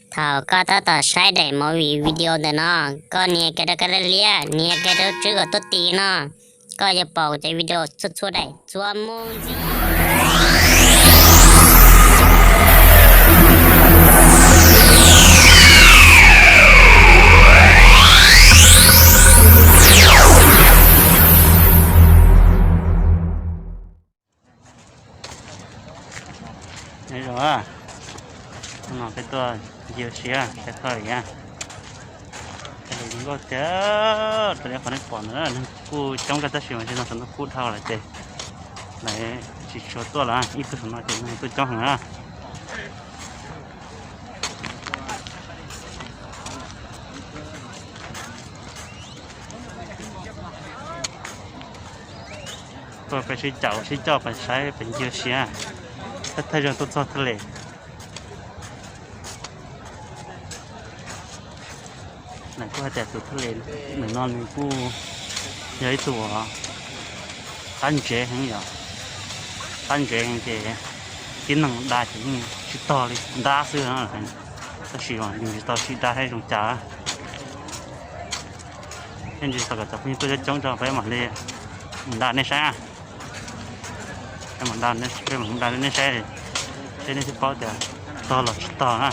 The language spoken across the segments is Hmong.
Thaum koj tab tom saib daim movie video ntawm no, koj nias kiag rau kab dab liab, nias kiag rau tswb kom tuaj ti no, koj yuav pom cov video txhua txhua daim txhua mus ntxiv. Nyob zoo, no peb tuaj ncig ua si, peb tuaj li, nkauj tiag. Raws li qhov nej pom ntawd, neeg kuj coob kawg tab sis mas tsis tau tsaus ntuj kub dhau lawm ces lawv tsis tshua tuaj lawm, ib tug saum no ces neeg tuaj coob heev na. Tuaj peb sib caum sib coj pes saib pes ncig ua si, thawj zaug tuaj txog thaj les. Lawv kuj hais tias tus thaj les ntawm no nws kuj yog ib tug qab ntsev heev yom, qab ntsev heev ces tib neeg da ces yeej tsis tog li, ntab xwb, tab sis yus tsis tau sib da thiab zoo cas. Thiab ntshe tau kom cov phooj ywg tuaj coob coob tso peb mam li mus da nej saib. Peb mam da, peb mam da nej saib, seb nej thiaj paub tias tog los tsis tog na.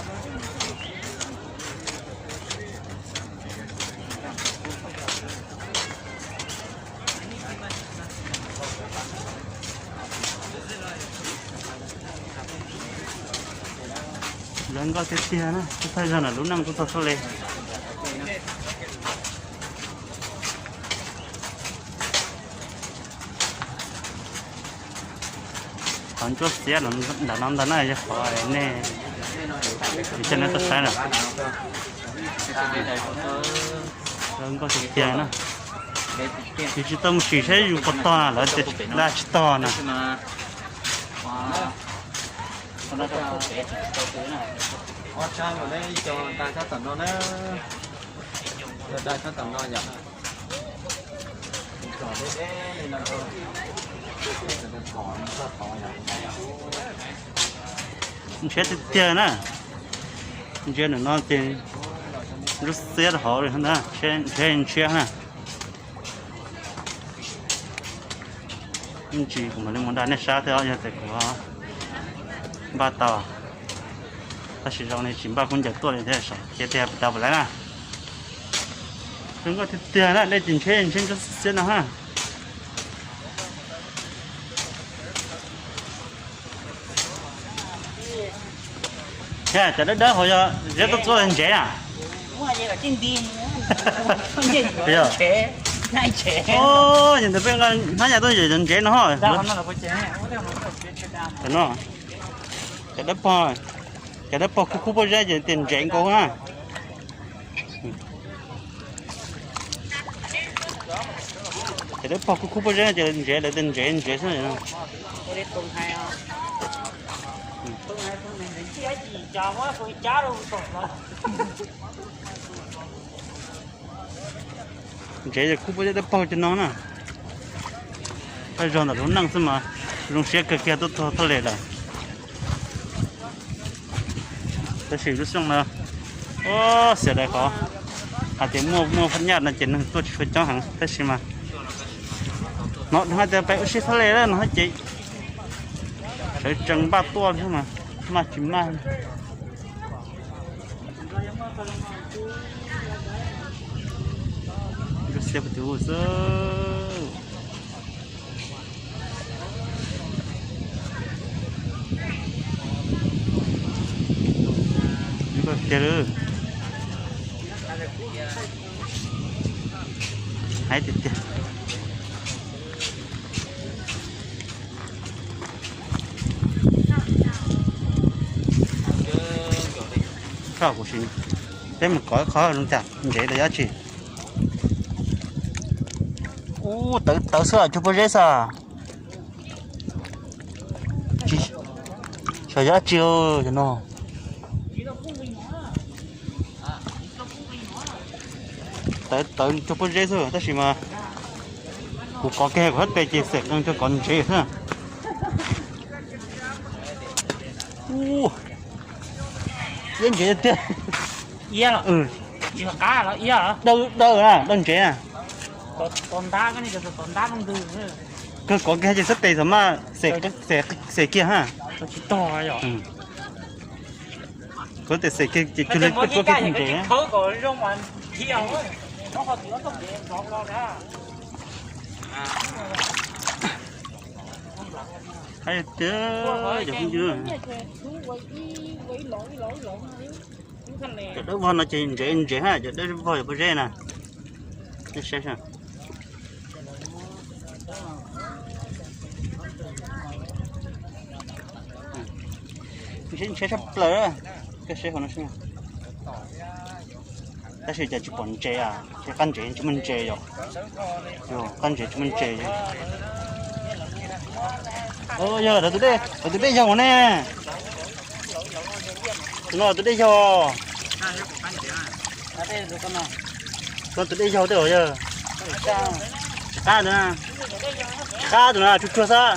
Lawv nkauj tiag tiag na, thawj zaug ntawm lub neej tuaj txog thaj les. Qhov ntsuab xiab ntawm no ntag na yog qhov nej, coj nej tuaj saib na. Lawv nkauj tiag tiag na. Yus tsis tau mus sim saib yus puas tog na, lawv tias da tsis tog na. Ntshiab tiag tiag na. Ntsia ntawm no ces ntsuab xiab hauv li na, ntshiab ntshiab na. Ib ntsis kuv mam li mus da nej saib thiab, yog tias kuv npaj tau, tab sis zoo li tsis npaj khaub ncaws tuaj li thiab, saib tiag tiag puas tau puas laib na. Zoo nkauj tiag tiag na, dej ces ntshiab ntshiab ntsuab xiab no ha. Thiab cov dawb dawb hauv yog zeb tuaj txua ntsev na. Yog, yog ntawd peb hnab yam tuaj yog ntsev no. Cov no, cov dawb paug, cov dawb paug khub khub pob zeb ces tias ntsev nkaus na. Cov dawb paug khub khub pob zeb ces ntsev, lawv tias ntsev ntsev xwb. Ntsev ces khub pob zeb dawb paug cov no na. Thawj zaug ntawm lub neej xwb mas zoo siab kawg kiag tuaj txog thaj les lawm. Tab sis lub xyoo no, xiam dais qhov hais tias muaj muaj phab nyaj no ces neeg tuaj tsis tshua coob heev tab sis mas hnov hais tias pem ua si thaj les no ces sawv tsees npaj tuaj li mas maj tsis maj. Ntsuab xiab puag tim ub xwb. Tiag lawm. Hais tiag tiag. Koj kuv sim, peb mus kov qhov zoo cas ntsev tau dab tsi. Ub, tawv tawv xwb, cuag pob zeb xwb. Xyov yog dab tsi cov no. Tawv tawv cuag pob zeb xwb tab sis mas kuv kov kiag kuv hab tes ces xem qee cuag kov ntsev xwb. Ub, Iab ntsev tiag. Iab los? Qab los iab los? Dawb, dawb na, dawb ntsev na. Kawg kov kiag ces xab tes txog mas xem kiag ha. Kov tes xem kiag ces cuag li koj tuaj kiag ntsev. Hais tias cov phooj ywg, cov dawb vog no ces ntsev ntsev ha, cov dawb vog yog pob zeb na. Nej saib, ntsev ntsev tshaj plaws. Koj saib hauv no, tab sis cas tsis pom ntsev, ces qab ntsev tsis muaj ntsev yom. Qab ntsev tsis muaj ntsev. Yog lawv tus dej, lawv tus dej yog ne. Tus no tus dej yog. Tus dej yog tej os yog. Tsis qab tus na, tsis qab tus na, tsuag tsuag xwb.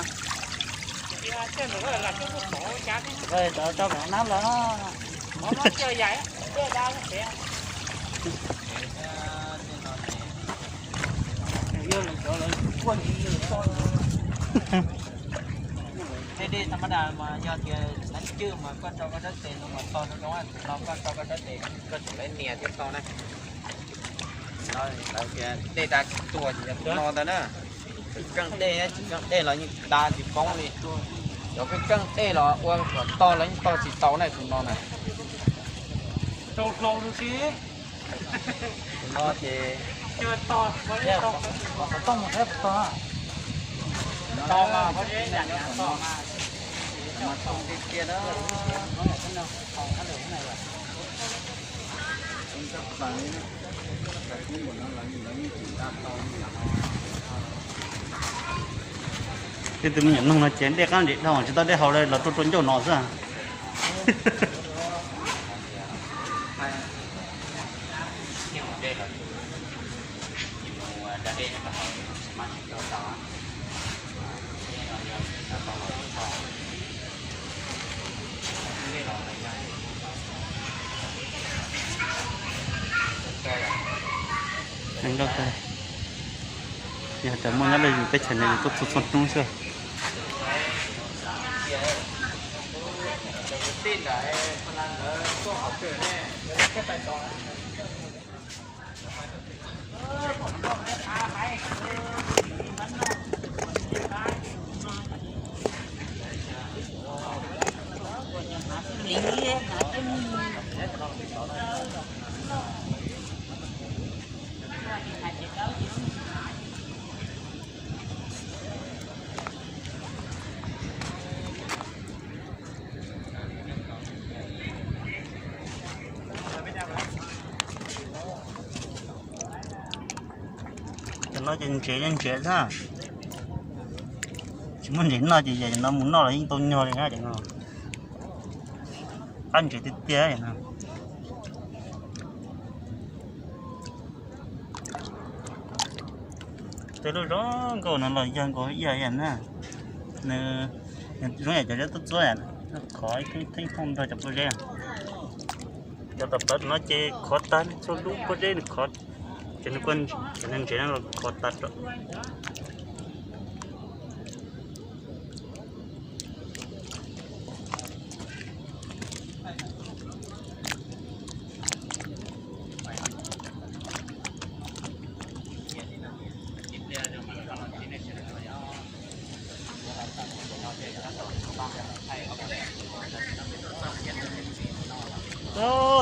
Tej dej tag mas yog tias tab cwj mas koj tso koj dab tes no mas tog rau zoo, tus no koj tso koj dab tes koj tseem lawv nias thiab tau na. Lawv tias dej da tsis tuag ces yog tus no ntag na. Tsis keej dej, tsis keej dej los yeej da tsis poob li. Cov keej keej dej los ua kom tog los yeej tog tsis tau na tus no na. Tus no ces xov tooj mus qheb puas tog. Tau mas, tau tiag tiag na. Tej tus me nyuam noog no ces dej qab ntsev dhau tsis tau dej haus li los rau rau ncauj no xwb. Yog tias muaj nyob rau yus teb chaws no yus tuaj txhua txhua hnub xwb. Cov no ces ntsev ntsev xwb. Tsis muaj ntsev noj ces yam no mus noj los yeej tau nyuag li na. Cov no qab ntsev tiag tiag no. Tej lub zoo nkauj no los yog nkaus ib yam na. Nws zoo yam cov zeb tub txuab, khov theej thooj nrog cov pob zeb. Cov tom plawv no ces khov tag txhua lub pob zeb, nws khov, ces nws, ces nws ntsev no los khov tag rau.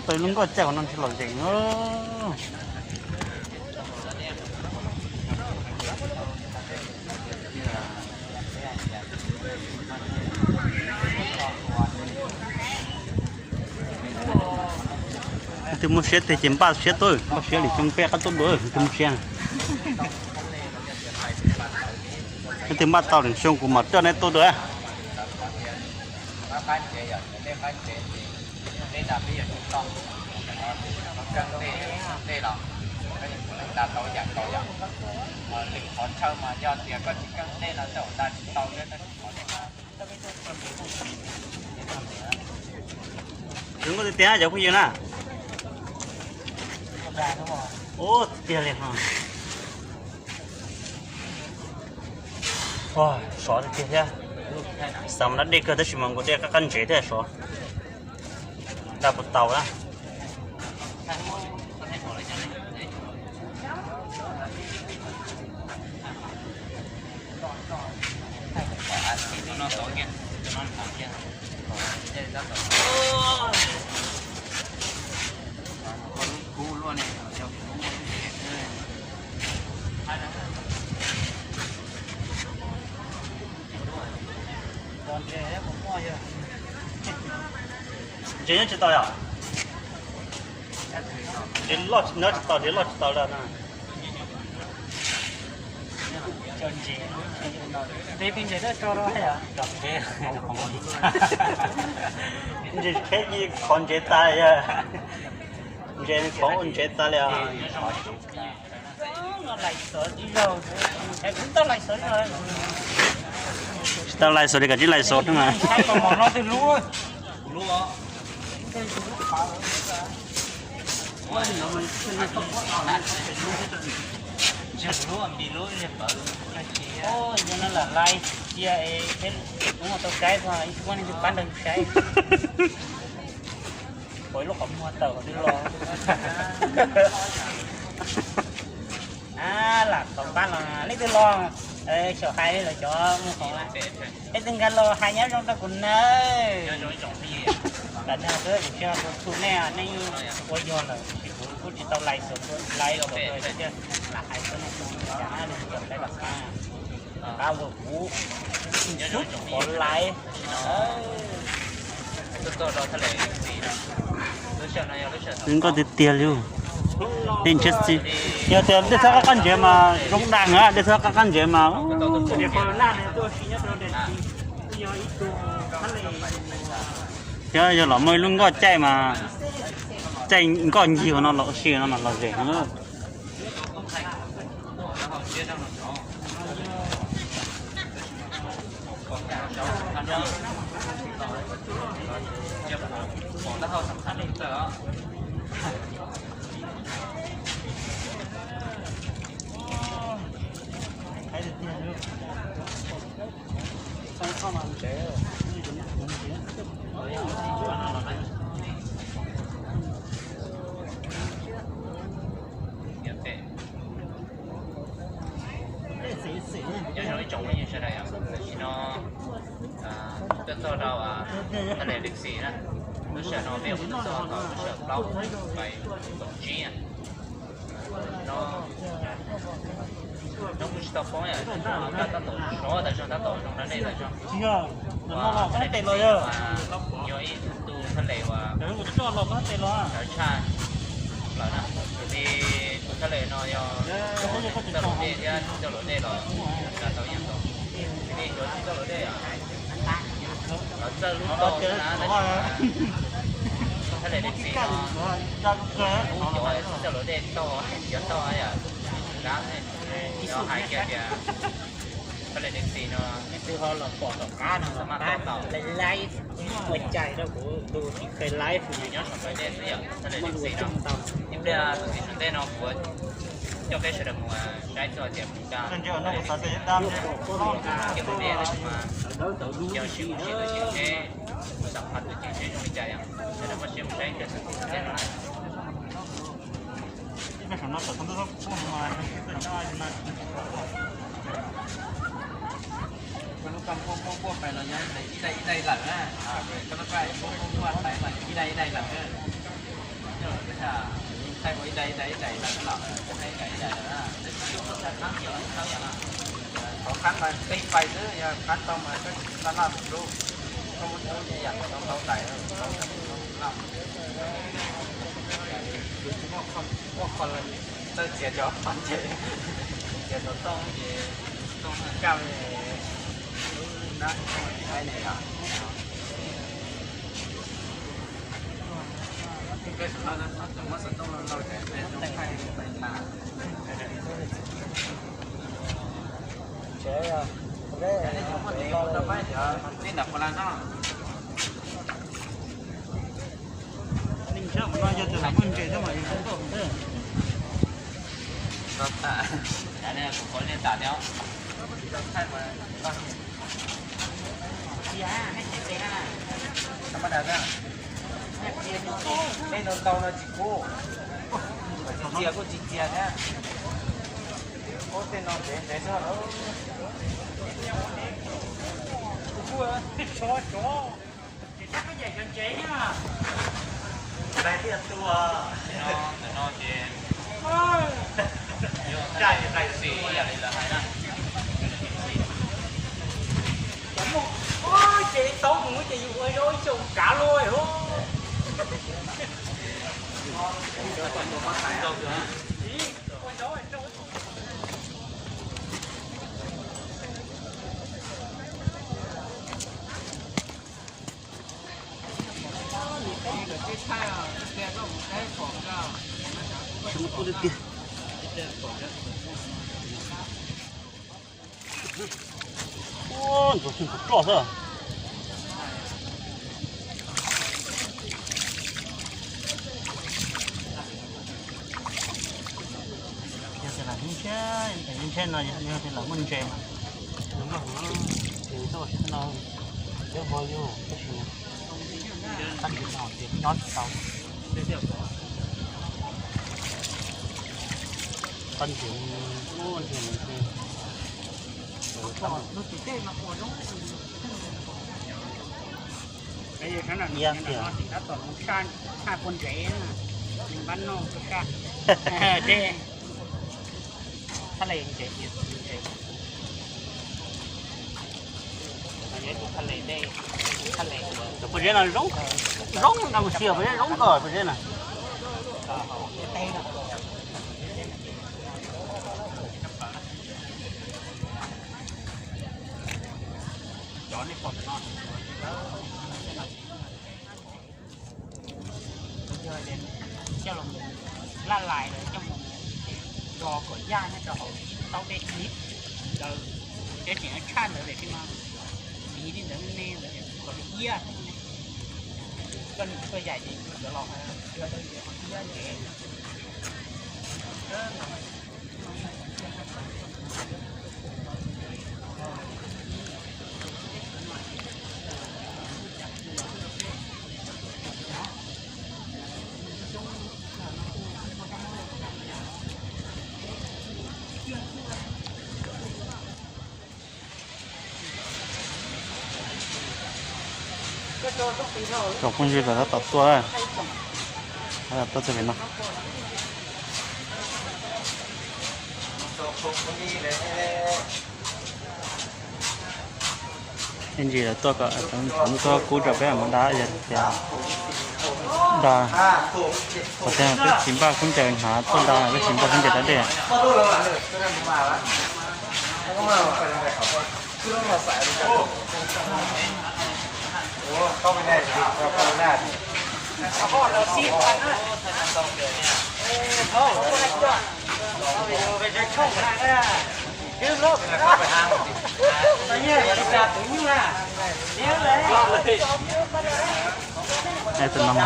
Tus lub nkoj caj no tsis los zeem. Leej twg muaj siab tiag ces npaj siab tuaj, npaj siab li xyoo peb qab tuaj dua, leej twg muaj siab. Leej twg npaj tau li xyoo kuv mam coj neb tuaj dua. Zoo nkauj tiag tiag cov phooj ywg na. Ub, tiag tiag li ho. Sov tiag tiag thiab. Xav mas daj dej kawg tab sis mas nkaus dej qab qab ntsev thiab sov. Daj puas tau na. Ntses nyob tsis tau yom? Ntses loj nyob tsis tau, ntses loj tsis tau lawm na. Ntses kheb yi qhov ntsev tas yog. Ntses khoov ua ntsev tas li os. Tsis tau lais xos li, kav tsij lais xos na. Ua ib lub qhov muag tawm qhov twg los. Lam tau pab los leej twg los, xyov hais li lawm cov mus qhov, leej twg nkag los hais nyob zoo rau kuv nawb. Lam nag xwb kuv tsis tau tus txhu nej, nej ua yog lawm sis kuv kuj tsis tau lais xwb, lais los lam hais xwb nej, lam hais xwb nej, lam pab, pab ua kuv xub qhov lais. Zoo nkauj tiag tiag li. Dej ntshiab xwb. Yog tias dej txhob qab qab ntsev mas zoo dag na, dej txhob qab qab ntsev mas. Thiab yog los muaj ib lub nkoj caij mas, caij nkoj ncig no los ua si no mas los zem no. Nyob zoo ib tsoom phooj ywg sawv daws, tam sim no tuaj txog rau Tha Les Lej Xis na. Lub sij hawm no peb kuj tuaj txog thaum lub sij hawm plaub moos pais kaum tsib na. No, no kuj tsis tau poob yom, tab tom sov tas zog, tab tom zoo dab dej tas zog. Uas Tha Les Lej Xis mas yog ib tug thaj les uas tawv tshaj plaws na, vim li tus thaj les no yog cov tsis txawj luam dej thiab tsis txawj luam dej los kav tau yeej tau. Vim li cov tsis txawj luam dej los txawj lub toj na, tab sis mas Tha Les Lej Xis no kuj cov tsis txawj luam dej toj, cov toj yom, kav, yog hais kiag tias Tha Les Lej Xis no, leej twg ho los pom tom qab no mas tau tau. Ua cai rau kuv tus tsis kheev live nyob saum ntawm dej xwb yom, Tha Les Lej Xis no. Ib pliag tus txiv saum ntej no kuv coj peb sawv daws mus saib txog tias mus da, cia mus dej tab sis mas yog sib mus sib tw tsis tsheb, mus xam phaj tw tsis tsheb zoo li cas yom, sawv daws muaj siab mus saib ib pliag tus txiv saum ntej no na. Koj lub koj muaj muaj muaj pais los yog ib daim ib daim lawm na. Koj lub koj muaj muaj pais los ib daim ib daim lawm na. Thaij ua ib daim ib daim ib daim lawm los, ib daim ib daim lawm na. Qhov qab mas peb pais xwb, yog qab tau mas koj laj laj tus hlub, koj muab hlub yam tau ntau daim, ntau daim laj. Muaj qhov txawj txiav cov qhov ntses, txiav cov tooj ces tooj kaj li na, tooj tsis haib li yom. Peb sawv daws muab xov tooj lau lau ces peb zoo thaij pais tas. Nej nram Phu Las no. Tej no ntau no tsis kub, tsis txias kuj tsis txias thiab. Ub, tej no ntev ntev zog lawm. Ces tau mus ces yus ua zaub ib xyoos kav luaj. Ntxuav tus roj xwb. Yog tias lam ntsheb, ntsheb no yog tias lam muaj ntses mas, ntses tau, tab sis tab sis nyob tsis tau. Qab ntses, ntses, iab tiag. Tshaj pua ntsev, npab noj tub sab. Dej, thaj le ntsev, ntsev. Cov pob zeb no zoo, zoo na, mus sia pob zeb zoo nkauj pob zeb na. Cov nej pom no, yog coj los laj lais los coj mus do kom yaj nyob rau hauv ib taub dej ib ntawd, ces tseem tshaj ntawd ces no, miv li ntawd me ntawd kom iab. Koj niam koj yam ces yuav los, yuav tau iab ntsev. Tsoom phooj ywg lawv tab tom tuaj, tuaj txog pem no. Ib ntsis lawv tuaj kom tsoom tuaj kub rau peb mam da, yog tias da, qhov tias peb tsis npaj khaub ncaws hnav tuaj da, peb tsis npaj khaub ncaws da dej. Tus no sim,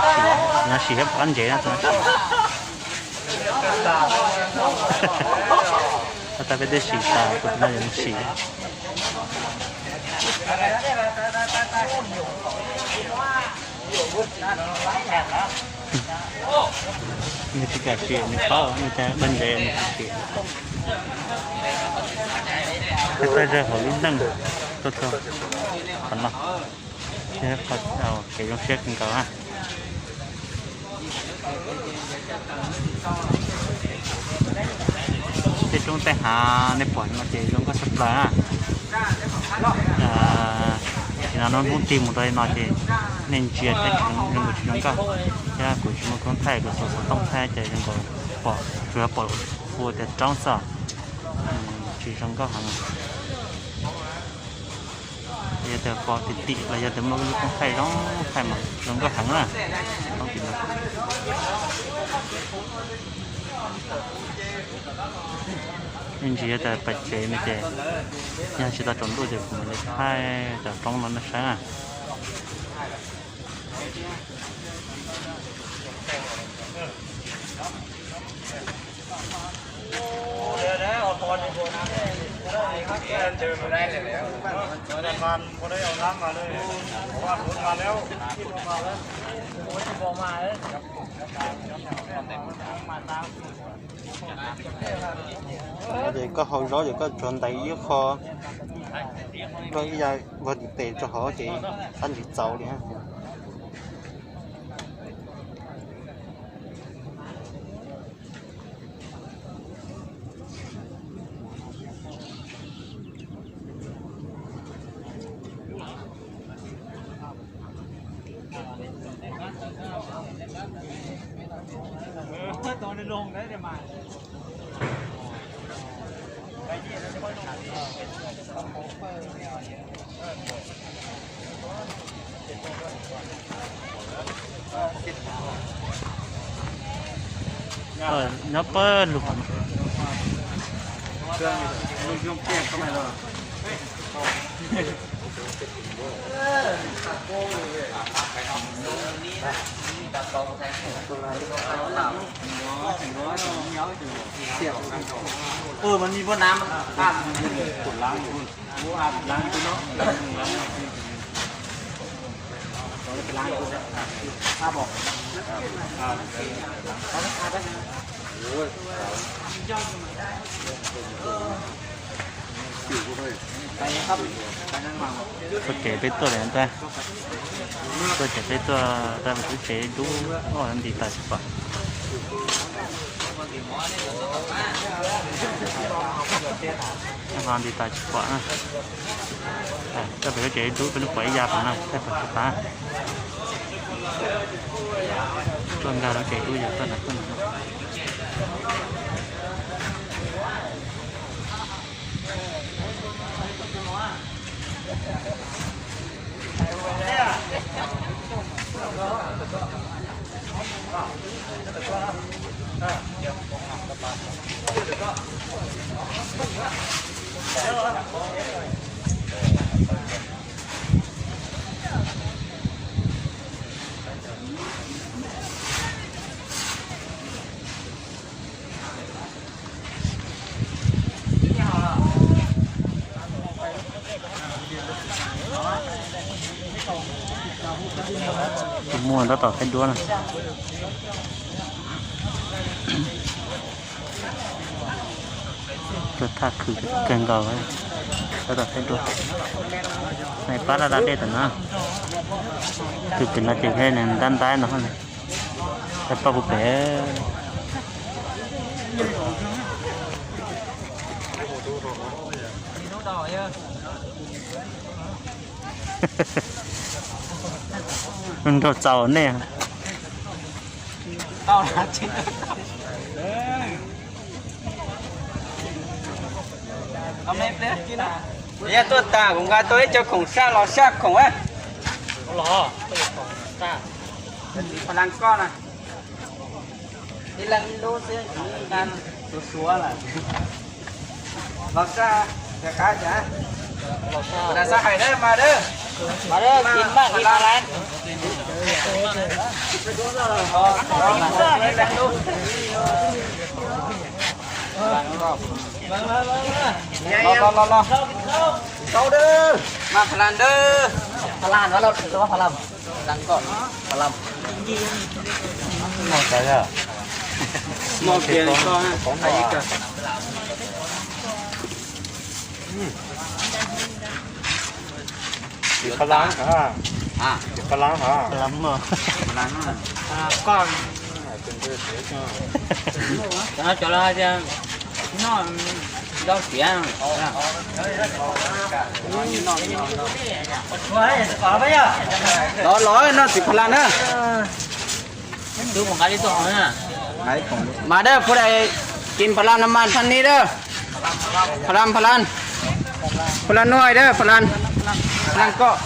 tus no sim thiab pom qab ntsev no, tus no sim. Tag peb twb sim tas, tus no yuav mus sim. Nws tsis kam sim, nws paub nws cas da ntsev nws tsis sim. Peb tuaj zaum hauv lub neej tuaj txog qhov no, kev zoo siab kawg nkaus na. Tej roob tej hav nej pom no ces zoo nkauj tshaj plaws na. Ces no hnub tig mus rau no ces nej ntsia thiab zoo nkauj tsis zoo nkauj, thiab kuv tsis muaj koob thaij, kuv xov xov tooj thaij ces zoo nkaus pom, tsuas yog pom hu tias roob xwb, tsis zoo nkauj heev. Yog tias pom tim tim los yog tias muaj lub koob thaij zoo thaij mas zoo nkauj heev na. Ib ntsis yog tias pais tsev no ces yog tsis tau tsaus ntuj ces kuv mam li thaij cov roob no nej saib na. Ces koj hau zaub ces koj tsuas ntais ib qho, koj ib yam vag ntiv tes rau hauv ces tab ntiv txaus li. Nyob pawg lug. Tuaj tsev peb tuaj lawm ntag. Tuaj tsev peb tuaj tag lub tsev dub, nti tas tsis pom. Ho nti tas tsis pom na. Tuaj pem lub tsev dub peb lub pom ib yam pem no, pem pem pem. Tuaj nkag lub tsev dub yog tuaj nram tuaj nram no. Tus muaj tab tom thaij duab na. Tuaj thaj khwv kawg nkaus, tab tom thaij duab. Nais pab laj da dej tam no. Tus pem no ces ntab ntab no. Thaij poj kuv pem. Nraug txaus nej. Yog tuaj tas kuv nqa tuaj ib co khoom saj los saj khoom. Los, khoom saj. Pha laj koj na. Ib leeg ib lub xwb, nqa suav suav lawm. Los saj, saj qab cas. Los saj hais dab mas dab. Mas dab, kin maj kin pha laj. Los los los los. Tau dab. Maj pha laj dab. Pha laj no los pha laj. Pha laj koj. Pha laj. Moj kiag li koj, hais ib kawg. Pha laj hov. Pha laj hov. Pha laj hov. Koj. Cov no cov lawv hais tias noj ntau siav. Los los noj txiv pha laj na. Mas dab, phu dais kin pha laj no mas thaj ni dab. Pha laj, pha laj. Pha laj nuaj dab, pha laj. Pha laj koj.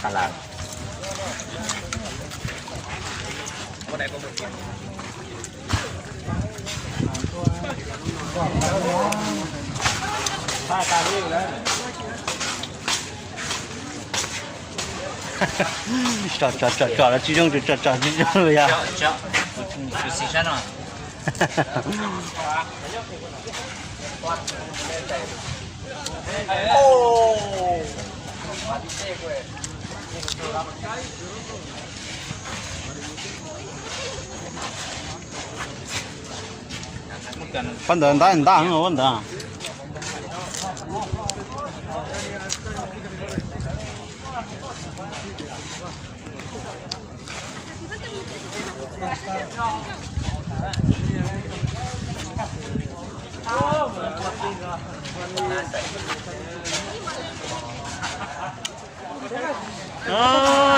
Pha laj. Tso tso tso tso tsis zoo, tso tso tsis zoo yog. Pab ntawd ntab ntab ua ntawd.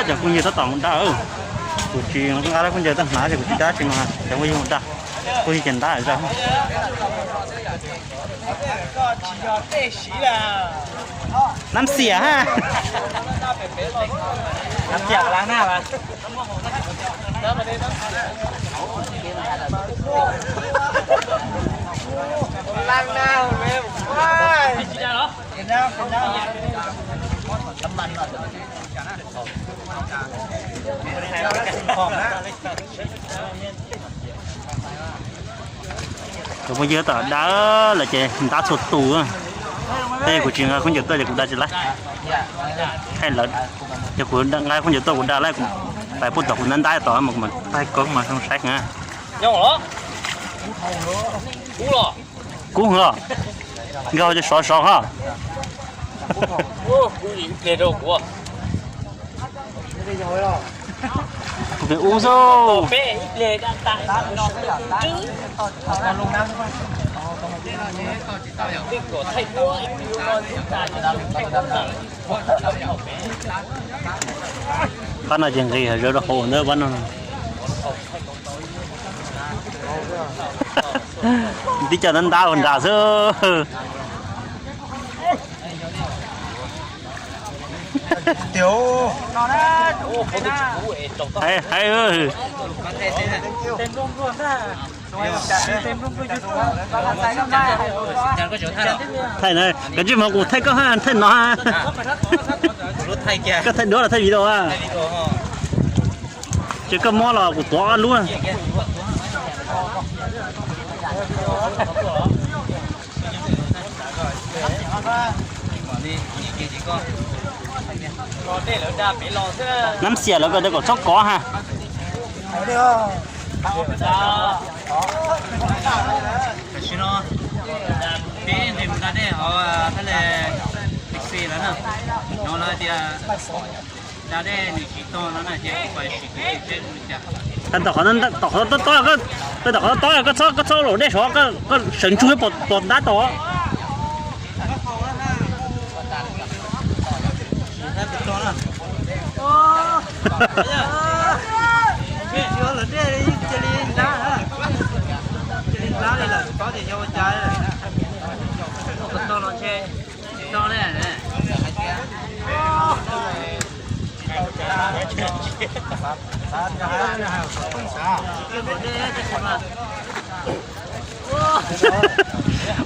Cov phooj ywg tab tom mus da, kuv tsis nqa lawv khaub ncaws tuaj hnav ces kuv tsis da tsis mas cov phooj ywg mus da, phooj ywg ces ntab zog. Nab xiam ha. Cov phooj ywg tom da lawm ces ntab txhua tus. Tej kuv tsis nqa khaub ncaws tuaj ces kuv da tsis laib. Lawv, ces kuv nqa khaub ncaws tuaj kuv da laib, pais puag tom kuv ntab ntab tom mas kuv mam taig koob mas zoo saib na. Kub os, nkag ces sov sov ho. Ub xwb. Qab no ces nqis zawv rau hauv ntawd pab no. Tib co ntab ntab ua nram xwb. Thaij, thaij, thaij no, kav tsij mas kuv thaij koj ha, thaij no ha. Koj thaij duab los thaij video ha? Ces koj mob los kuv tuav ob lub. Nab xiam lawv ko, kom txhob kov ha. Tam sim no peb nqis mus da dej hauv thaj le Big C lawm na. Hnov lawv tias da dej nws tsis tog no na, ces pais sim kuv tsis seb zoo li cas. Tom qhov tob tob, tom qhov tob tob koj txhob, koj txhob los dej saud, koj sawv ntsug pom ntab tod. Cia li ntab, cia li ntab li lawm, tsis paub tias yog ua cas. Tog los ntshe tsis tog li.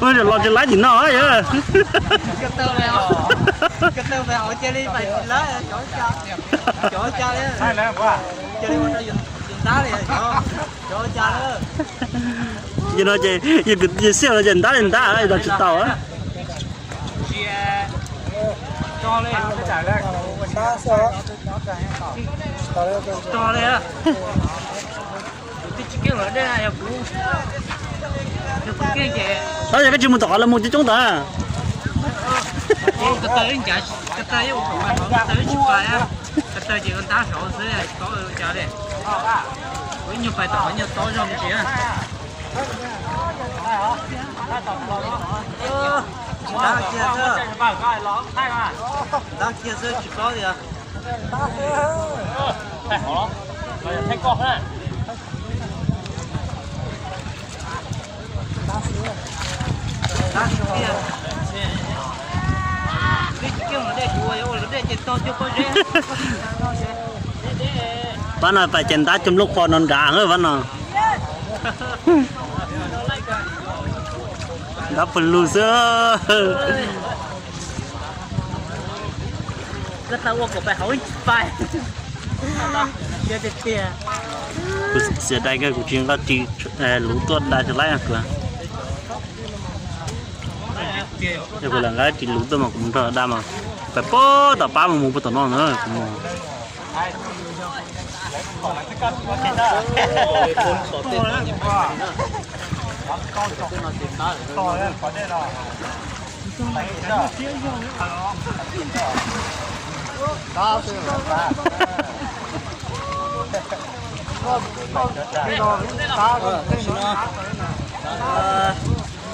Ua los tsis laib tim no yog. Yog no ces yog xiaj no ces ntab li ntab los tsis tau. Tab yog koj tsis mus tom qhov lawv mus coob coob ntawd. Ko taw ib ncav, ko taw ib ua, ko taw ib tsis pais, ko taw ces ko ntab saud xwb, tsis paub ua cas li. Kuv ib nyuag pais tom qhov nyuag tob zog mus tsis. Ntab kiag xwb, ntab kiag xwb tsis paub tias. Ntab kiag. Peb tsis kiag los dej, kuv yuav ua los dej ces tog cuag pob zeb. Pab no pais ces ntab cov nplooj qhuav no nrad, pab no. Ntab pawg lug xwb. Kuv xiam dai kawg, kuv tsis nqa ris luv tuaj da rau lawv kuv. Yog kuv lam nqa ris luv tuaj mas kuv mus nrog da mas, pais puag tom pab mus mus puag tom no na kuv mus.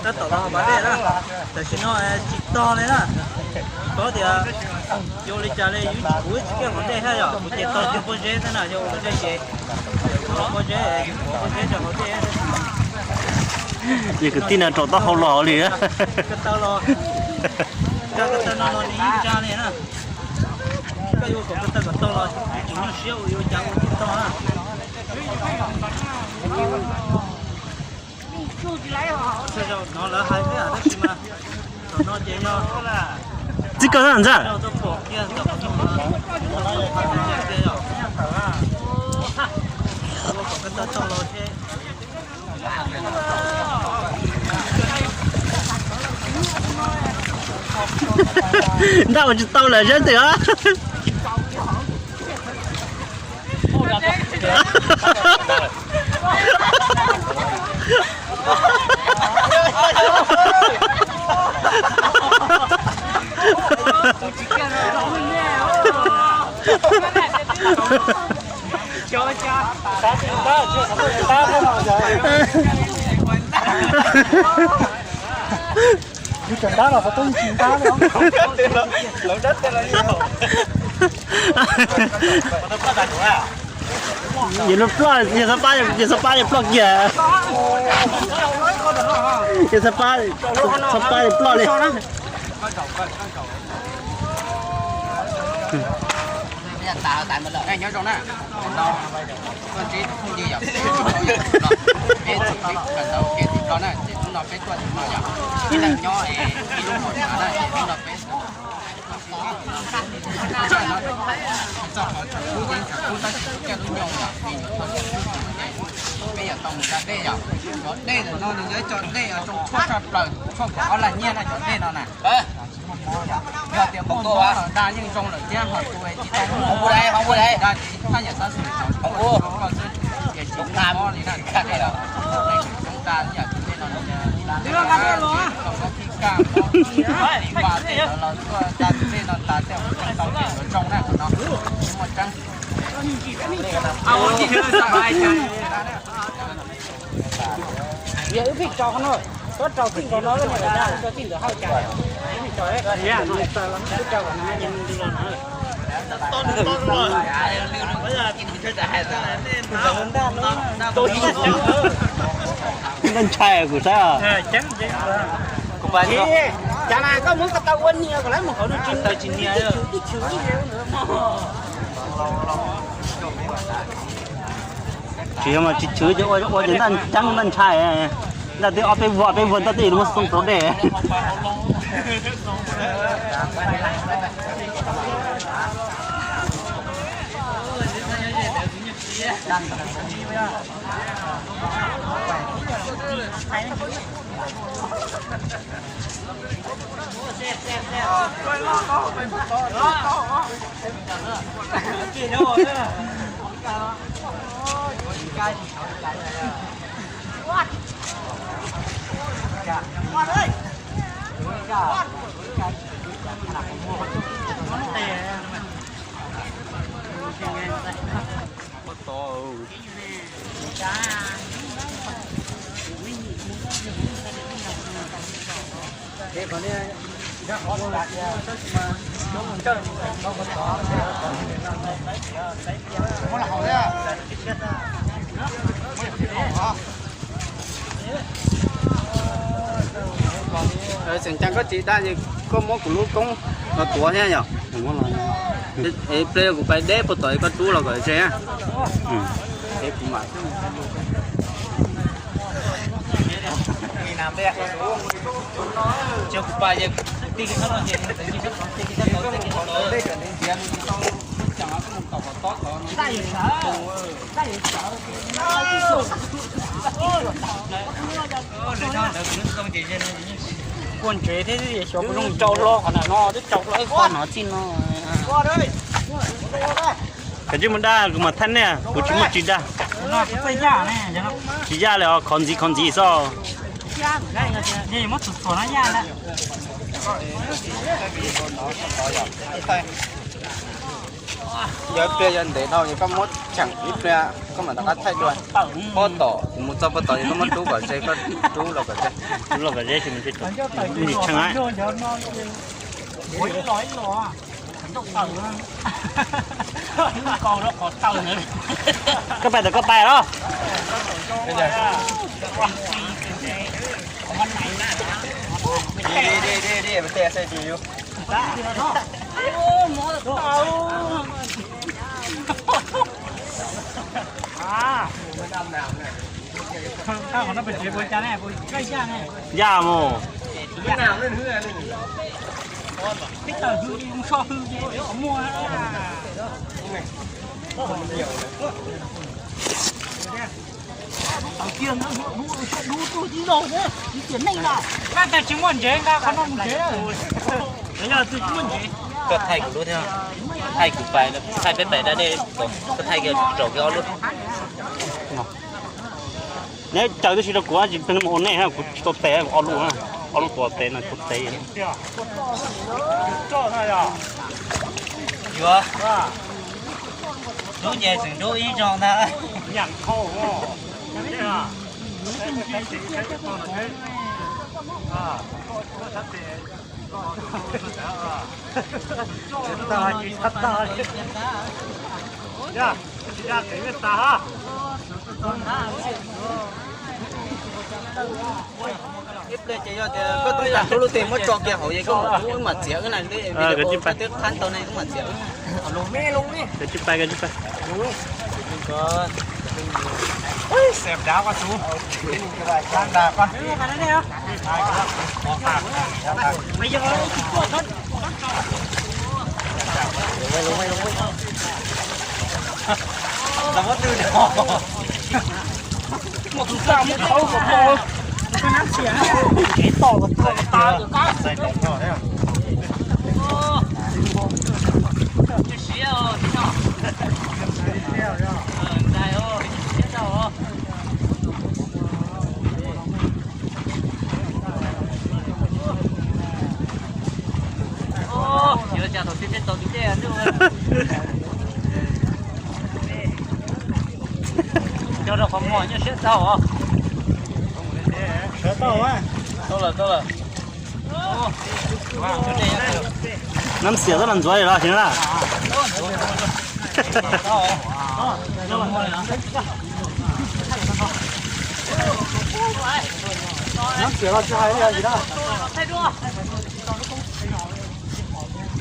Tab tom los hauv pas dej na, tam sim no tsis tog li na. Paub tias yuav ua li cas li, yus tsis, kuv tsis kiag hauv dej thiab yom, kuv ces tog kiag pob zeb xwb na, yog ua dej ces pob zeb, pob zeb rau hauv dej. Ces kwv tij na rau taub hau los hauv li. Ko taw los, ko taw no los nws yeej tsa li na. Koj yuav kom ko taw kom tau los tsis nyuaj siab ua yuav cas ua tsis tau na. Txij koj ntag. Ntaj ua tsis tau lawm zeb ntawm. Yus tseem ntab los xov tooj tsis ntab li. Yus lub ploj, yus xab pab, yus xab pab yus ploj kiag. Yus xab pab, xab pab yus ploj li. Nyob zoo na, no koj ntsib tus phooj ywg yom, peb txog peb kawm ntawv ua ke tim no na, ces hnub no peb tuaj tim no yom, ib leeg nyob ib lub hauv na, ces hnub no peb txog qhov tshav kub yeej tshav kub tab sis kub coj lub nyoog yom, vim nyuam qhuav tshav kub ces peb yuav tau mus da dej yom. Cov dej ntawm no nws yog ib co dej zoo tshuaj tshaj plaws, tshuaj kom ob lag nyiaj na cov dej no na. Yog tias muaj mob los da yeej zoo lawm thiab, ho tus tsis tau muaj mob da ces thaj yam xab xwm tau koj xwb, ces tsis muaj mob li na. Coob da yam tus dej no, tau mob khib kaj, mob tis va tej ntawd los tuaj da tus dej no tas tej tau ces yuav zoo na, qhov no tsis muaj tseeb. Yog wb pheej tso qhov no, koj rau txij nkaus no, koj niam da rau txij ntawd hauj cas, wb pheej tso, wb rau kom nws me ntu los na. Ntshai kuv saib. Cas na koj muab ko taw ua nias kom lawv mus hauv no tsis nias, tsis chwv tib chwv li. Tsis yog mas tsis chwv ces ua ces ntaj ceeb ntaj ntshai, ntaj twb ob peb vuag ob peb vuag ntaj twb yuav muab xoo rau dej. Tseem ceeb koj tsis da es koj muab kuv lub koob los tuav thiab yom. Ib pliag kuv pais deb puag tom koj rub los kom ze. Quaj ntsev thiab, xyov kuv zoo tsau hlo qhov ntawm no twb tsau hlo ib qho no txij no. Kav tsij mus daj, kuv mam thaij nej, kuv tsis muaj tsis daj. Tsis yaj li os, khov ntxiv khov ntxiv xwb. Yog ib pliag yog ntev dhau es koj muab cheem ib pliag koj mam rov qab thaij dua. Puag tom, kuv mus txog puag tom es koj muab rub kom ze, koj rub los kom ze. Rub los kom ze, tsis mus tsis tau. Nim tshee. Koj pais tau koj pais los. Yaj mus. Koj thaij kuv lub thiab, thaij kuv pais, thaij peb pais da dej, koj thaij kiag raum kiag ob lub. Neb caw tib si rau kuv, tsis pheej mus ua nej, kuv tsis tau tes, ob lub, ob lub tuav tes no tsis tau tes. Yuav, lub nce tseem dub ib zaug ntag. Ib pliag ces yog tias koj tub tas koj lub teg muab tso kiag hauv es koj mam txiav wb na, twb qhab tau ne, koj mam txiav wb na. Nyob rau qhov muag nyob siab tau os. Tau lawm, tau lawm. Nab xiam tab los ntxuav li los tsis na. Nab xiam los tsis hais li os.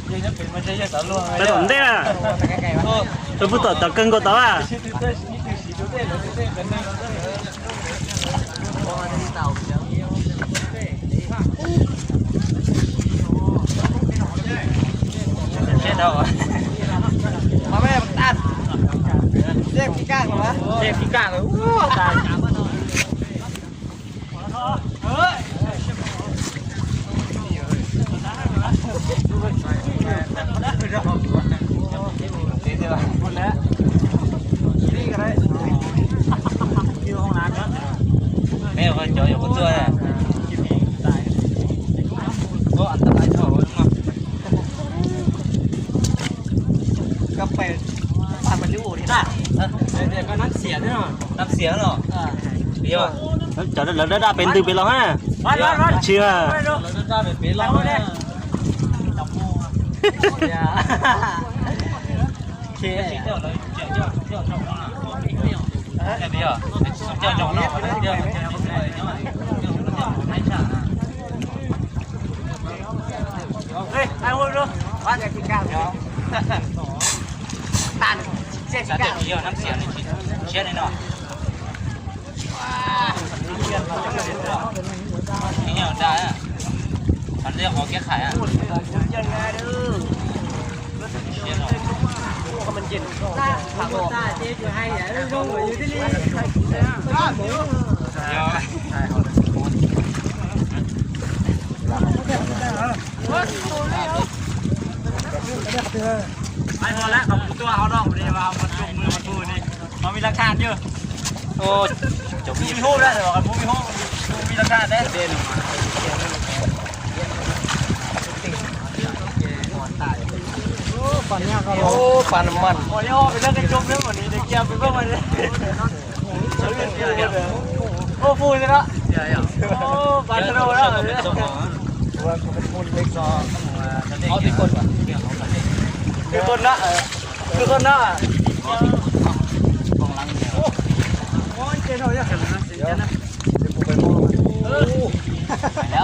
Peb tom ntej, peb pub tom cov kawg nkaus tod a. Nab xiam los. Cov lawv daj daj pes ntws pes los ha. Tsis. Xav tias yog nab xias li siab li no. Ib nyuag da, qhov ntej qhov kiab khais. Hais ho lawm, qhov kuv tuaj hauv no kuv li mas, mas tus mws tus ni, ho vij laj khaj yog. Kuv vij hub na, kuv vij hub, kuv vij laj khaj ne. Ub, pab nam mas. Ub, pub li no. Twb tuaj na, twb tuaj na.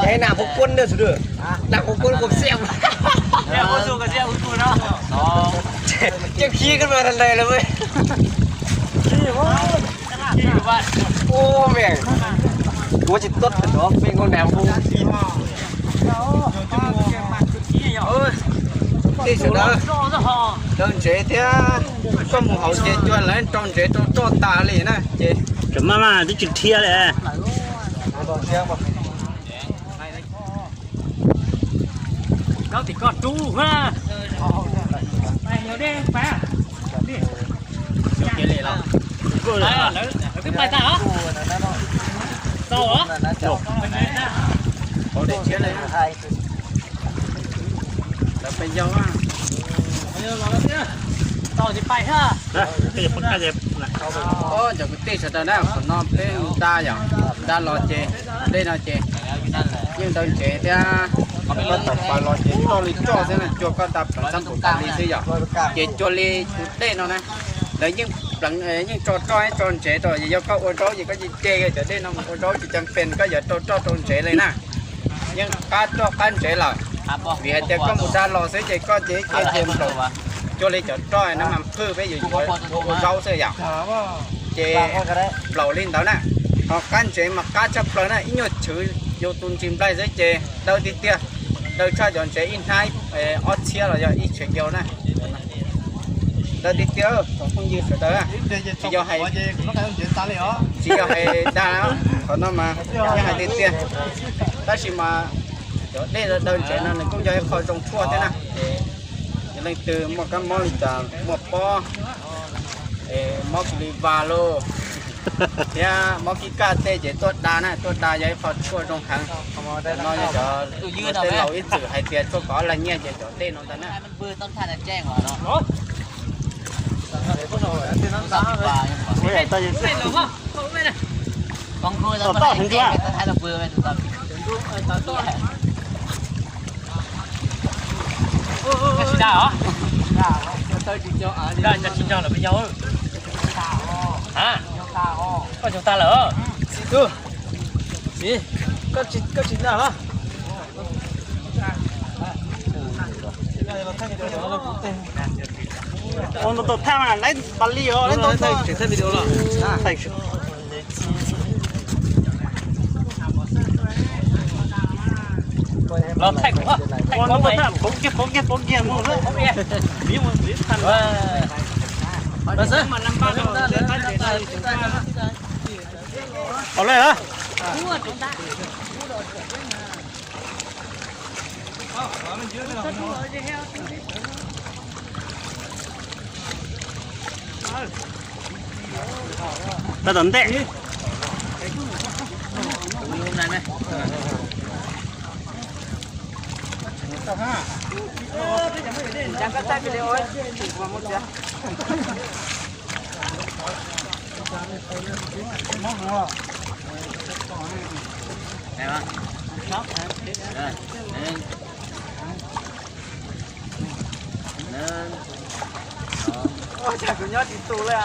Ces nam qhuav kuab ntawd sawv daws, nam qhuav kuab kom xiam. Cem khib koj mas tag ntais lawm. Ua meem, kuv tsis tuaj tod peb nkauj nam hu. Tej sawv daws, daw ntsev thiab, koj mus hauv ces cuag lawv rau ntsev rau roj tas li na ces. Tseem maj maj twb tsis dhia li. Rau tim koj rub na. Lawv twb pais tag os. Tau os. Lawv pais yau. Tau tsis pais thiab. Cov kwv tij sawv daws na, qhov no peb da yom, da los ces, dej no ces yeej daw ntsev thiab. Koj tawm pas los ces roj li roj xwb na, cuag koj da pleev xab npum tas li xwb yom. Ces cuag li tus dej no na, lawv yeej pleev, yeej tso roj tso ntsev rau, yog koj ua zaub ces koj cia ce cov dej no mus ua zaub tsis ceeb pes koj yuav rau roj rau ntsev li na. Yeej qab roj qab ntsev lawm, vim hais tias koj mus da los xwb ces koj ces ce ce nplaum, cuag li cov roj na mas phwj peb yuav yuav ua zaub xwb yom. Ces nplaum li ntawd na, ho qab ntsev mas qab tshaj plaws na, ib nyuag chwv yus tus ntsis nplaig xwb ces daw tiag tiag, daw tshaj cov ntsev ib hnab ob txhiab los yog ib tsham yau na. Daw tiag tiag, tsoom phooj ywg sawv daws, tsis yog hais, tsis yog hais dag, qhov no mas yeej hais tiag tiag. Tab sis mas cov dej daw ntsev no nws kuj yog ib qho zoo tshuaj thiab na. Yog leej twg muaj kab mob li cas, muaj pob, mob kis li vas los thiab mob kib kaj tej ces tuaj da na, tuaj da yog ib qho tshuaj zoo heev. No yog cov tej laus ib txwm hais tias tshuaj kom ob lag nyiaj ces cov dej no ntag na. Tsis da os. Da cov tsis nrog lawm peb yau. Ha, koj cog tag lawm. Txiv, koj tsis da los? Ua ntau tau thaj mas lawv pas li os, lawv ntau tau. Los thaij kuv, thaij kuv, pov kiag pov kiag pov kiag mus. Ua le a. Tau tom ntej. Ua cas kuv nyob tsis tu li.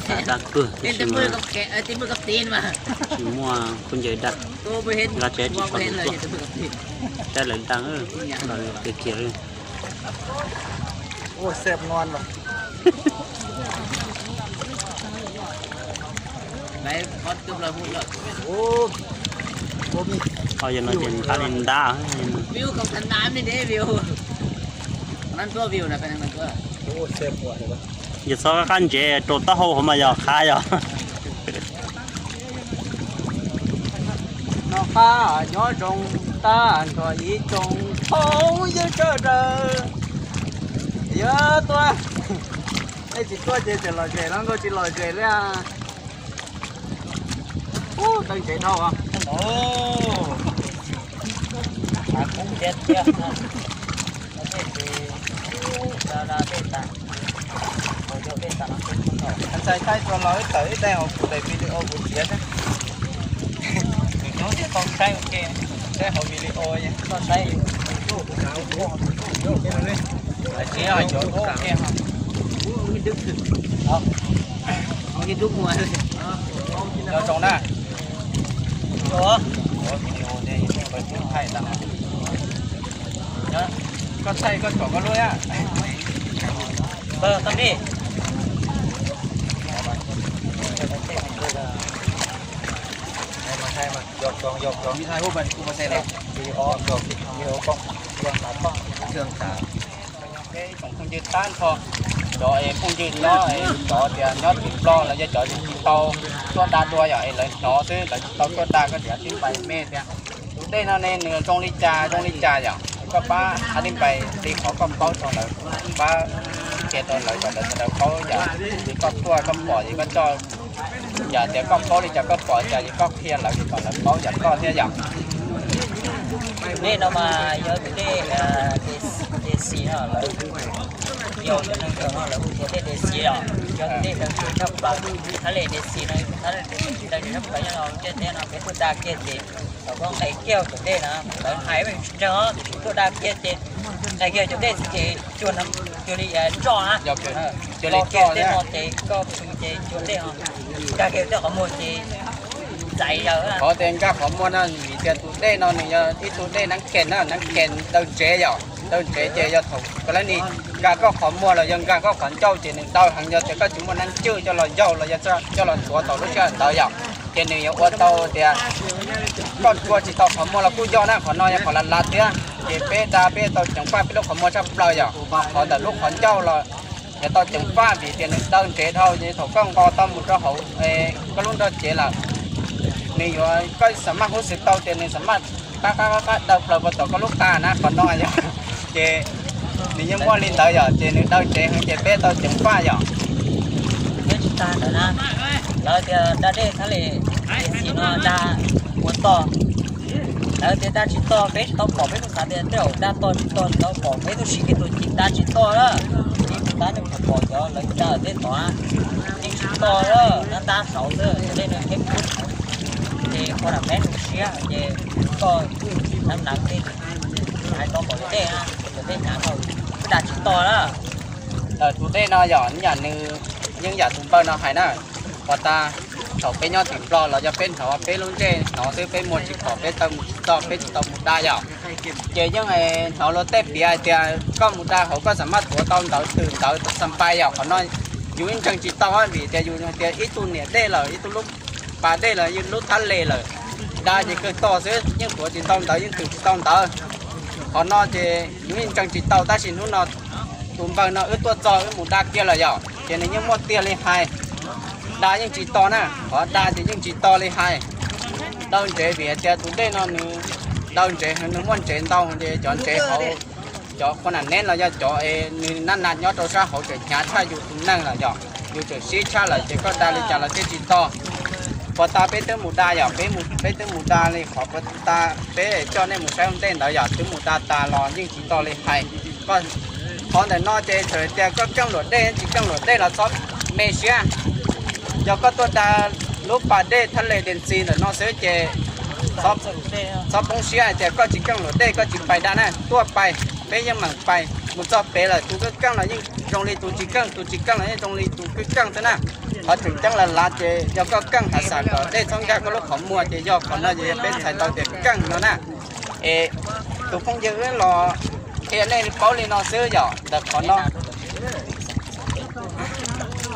Xav dag kawg tab sis mas tsis muaj khaub ncaws dag, nqa tsev tsis tau tus tuaj. Saib lawv dag, lawv kiag kiag li. Ho yog no ces nqa li ntab. Yog txhob qab ntsev rau taub hau hauv mas yog qab yog. Noj qab nyob zoo tag nrho ib tsoom phooj ywg sawv daws. Yog tuaj, nej tsis tuaj ces tseem lom zem los nkauj tsis lom zem li. Ub, dawb ntsev dhau. Ntxhais thaij txog los wb tawm ib daim hauv kuv daim video kuv piav xwb. Saib hauv video, koj saib. Nyob zoo na. Koj thaij koj tsom koj lub. Peb tsoom phooj ywg tag nrho, cov phooj ywg nyob, cov tias nyob tim Nplog los yog cov tsis tau tuaj da dua yom, es lawv hnov xwb, lawv tsis tau tuaj da, koj tias tib npais me tias tus dej no ne nws zoo li cas zoo li cas yom, koj pab hais tib npais li qhov koj paub rau lawv, pab qhia rau lawv kom lawv sawv daws paub yom. Ces koj tuaj koj pom ces koj coj, yog tias koj paub li cas koj pom li cas ces koj qhia lawv kom lawv paub yam koj thiab yom. Dej no mas yog tus dej Dead Sea no, lawv, yog cov neeg thaum no lawv hu tias dej Dead Sea os, yog tus dej daw tshaj plaws. Thab le Dead Sea no, thab le daw tshaj plaws nyob rau ntiaj teb no, peb tuaj da kiag ces thaum koj nqes kiag cov dej na, lawv hais tsis ntseeg os, tab sis tuaj da kiag ces nqes kiag cov dej xwb ces cuag, cuag li nroj na, cuag li tej no ces koj pw ces cuag dej os, nkag kiag tej qhov muag ces ntxais yaws. Qhov tias nkag qhov muag no vim tias tus dej no nws yog ib tug dej neeb khees na, neeb khees daw ntsev yom, daw ntsev ces yog thaum koj lab nis nkag koj qhov muag los yog nkag koj qhov ncauj ces nws daw heev, yog tias koj tsis muaj neeb cwj coj los yaug los yog coj los ntxuav thaum lub sij hawm ntawd yom, ces nws yuav ua tau tias koj tua tsis tau qhov muag los kuj yog na, qhov no yog qhov lav lav thiab. Ces peb da peb tau ceev faj peb lub qhov muag tshaj plaws yom, qhov ntawm lub qhov ncauj los yog tau ceev faj vim tias nws daw ntsev dhau, ces thaum koj nqos tau mus rau hauv koj lub nrog cev lawm, nws yuav, koj xam maj hub xwm tau tias nws xam maj qab qab qab qab daw plaws puag tom koj lub qa na, qhov no yog. Ces nws yeej muaj li ntawd yom, ces nws daw ntsev heev ces peb tau ceev faj yom. Thiab tsis tas ntawd na, lawv tias da dej thab le Dead Sea no da ua tog. Lawv tias da tsis tog, peb tsis tau pom, peb kuj xav tias tej zaum da tog tsis tog tsis tau pom, peb tuaj sim kev tuaj ces da tsis tog na. Ces kuv tab nej pom cov lawv da tej tod yeej tsis tog na, nab ntab saud xwb, cov dej no kheb kub. Ces qhov nram peb nws siab ces koj nab nab tej hais tau pom cov dej na, cov dej hnyav dhau, peb da tsis tog na. Tus dej no yog yam nws, yeej yam tus npawg no hais na, uas tas thaum peb nyob tim Nplog los yog peb hnov peb lub ntsej hnov xwb, peb muag tsis pom, peb taw mus tsis txog, peb tsis tau mus da yom. Ces yeej hnov luag tej piav hais tias koj mus da hauv koj xam maj tuav tau ntawv twm ntawv xam pais yom. Qhov no yus yeej ntseeg tsis tau vim tias yus hais tias ib tug niam dej lawm, ib tug lub pas dej lawm, lub thab le lawm, da ces kawg tog xwb, yeej tuav tsis tau ntawv, yeej twm tsis tau ntawv. Qhov no ces yus yeej ntseeg tsis tau, tab sis hnub no tus npawg no wb tuaj txog wb mus da kiag lawm yom, ces nws yeej muaj tiag li hais, da yeej tsis tog na, qhov da ces yeej tsis tog li hais. Daw ntsev vim hais tias tus dej no nws daw ntsev, nws muaj ntsev ntau ces cov ntsev hauv cov qhua nam neb los yog cov es nws nab nas nyob rau sab hauv tseem hnyav tshaj yus tus neeg lawm yom, yus tseem sib tshaj lawm ces koj da li cas los thiaj tsis tog. Puas tas peb twb mus da yom, peb mus, peb twb mus da li qhov puas tas peb coj nej mus saib ua ntej ntawd yom, twb mus da tas los yeej tsis tau li hais. Koj, qhov ntawm no ces txawm tias koj keej luam dej tsis keej luam dej los txhob me siab. Yog koj tuaj da lub pas dej thaj le Dees Xis ntawm no xwb ces txhob poob siab hais tias koj tsis keej luam dej koj tsis pais da na, tuaj pais peb yeej meem pais. Mus txog pem lawm tus keej keej los yeej zoo li tus tsis keej, tus tsis keej los yeej zoo li tus keej keej xwb na. Qhov tseem ceeb lawm lav ces yog koj keej hav xas kom dej txhob nkag koj lub qhov muag ces yog qhov no ces yog peb txhais tau tias keej no na. Es tus phooj ywg wb los qhia nej paub li no xwb yom, ntawm qhov no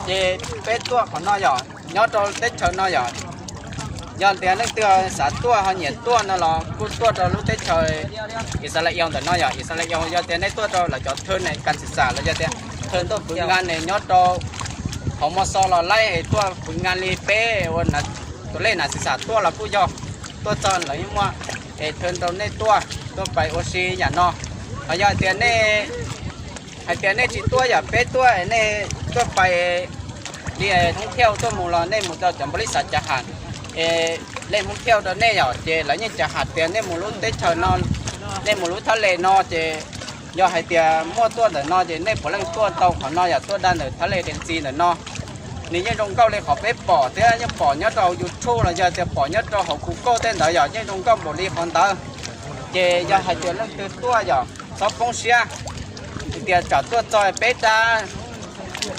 ces peb tuaj qhov no yom, nyob rau teb chaws no yom. Yog tias leej twg xav tuaj ho nyiam tuaj no los kuj tuaj rau lub teb chaws Ixalayees ntawm no yom. Ixalayees yog tias nej tuaj rau lawv cov thwj ne kas xis xas los yog tias thwj ntuj kwv nkas ne nyob rau hauv Mos Xos los laib es tuaj kwv nkas li peb ua tus lej nas xis xas tuaj los kuj yog, tuaj txog lawv yeej muaj es thwj rau nej tuaj, tuaj pais ua si yam no. Ho yog tias nej hais tias nej tsis tuaj yom, peb tuaj nej tuaj pais li Hmoob Thiauj tuaj mus los nej mus rau cov npaus lis xav cav ham es lej Hmoob Thiauj rau nej yom, ces lawv yeej cav ham tias nej mus lub teb chaws no, nej mus lub thaj le no ces yog hais tias muaj tuaj ntawm no ces nej puav leej tuaj tau qhov no yom, tuaj da ntawm thaj le Dees Xis ntawm no. Nws yeej zoo nkauj li qhov peb pom thiab yeej pom nyob rau YouTube los yog tias pom nyob rau hauv Google tej ntawd yom, yeej zoo nkauj npaum li qhov ntawd. Ces yog hais tias leej twg tuaj yom, txhob poob siab tias tsam tuaj txog peb dab.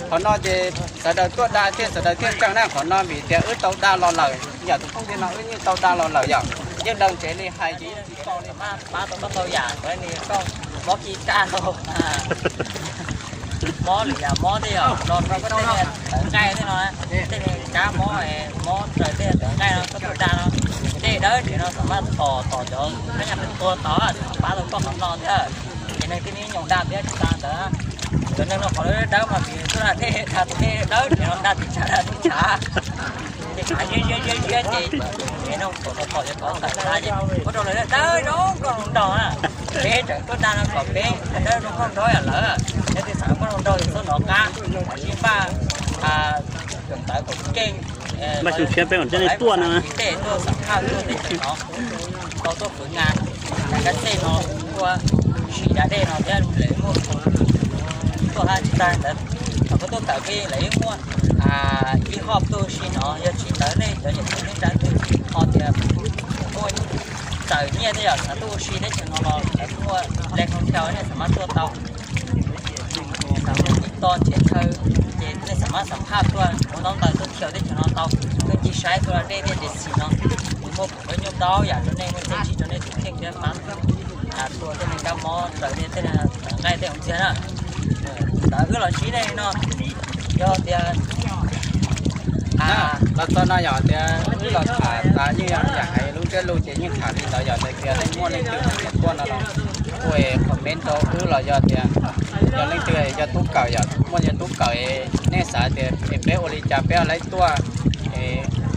Qhov no ces sawv daws tuaj da thiaj sawv daws thiaj tseeb na. Qhov no vim tias wb tau da los lawm, yam tus phooj ywg no wb yeej tau da los lawm yom, yeej daws ntsev li hais ces yeej tsis tau li mas pab tau koj ntau yam, koj li koj mob kis kaj no, mob lwm yam mob tej yom, los rau koj tej tawv nqaij tej no, tej me kab mob, mob raws tej tawv nqaij no koj tuaj da no, dej dawb nrhiav no xam maj tom tom cov kab nyas tua tod, pab tau koj qhov no thiab. Ces neeg tib neeg nyoos da thiab tsis tas ntawd, cov neeg no qhov dawb mas vim tuaj da dej, da tus dej dawb nrhiav no da tim tshav da tim tshav. Ces tshav ziab ziab ziab ziab ces, ces no tom tom tom cov tod tawm da ces ua rau lawv dawb zoo nkauj zoo nraug na. Peb tseem tuaj da no kom peb dawb zoo nkauj nraug yam lawv. Yog twg xav nkauj zoo nraug ces tuaj nov qab, sib npaj koom ntawv koom keej, npaj xyoo tshiab peb mam coj nej tuaj no. Tej tuaj xam phaj tuaj tej tseem no, tau tuaj kwv nkas, nkas kab xej no, tuaj sim da dej no thiab lawv muaj tuaj hab tsis tag ntawd, thaum koj tuaj kawm peb lawv yeej muaj ib hoj tuaj ua si no, yog tsis ntawd nej cov niam txiv neej tsa twg ho tias muaj txawm nyiaj tej yom xav tuaj ua si teb chaws no los lawv muaj le hotel nej xam maj tuaj tau. Xav mus tim to nrhiav chaw ces nej xam maj xam phaj tuaj ua ntaub ntawv tuaj khiaus teb chaws no tau. Tuaj ncig saib tuaj los dej tiaj dej xis no, nws muaj pum nyob ntau yam rau nej, muaj txiaj ntsig rau nej tus kheej thiab pab tua tej me kab mob raws nej tej tawv nqaij tej hauv ntxiag na. Ntawd wb los ntsib nej no yog tias los txog no yog tias wb los tham tas yeej yog yam hais lub ntsiab lus ces yeej tham li ntawd yog tias leej muaj leej twg nyiam tuaj no los kuj comment rau wb los yog tias yog leej twg yog tub kawm yom, muaj yog tub kawm nej xav tias es peb ua li cas peb ho laib tuaj,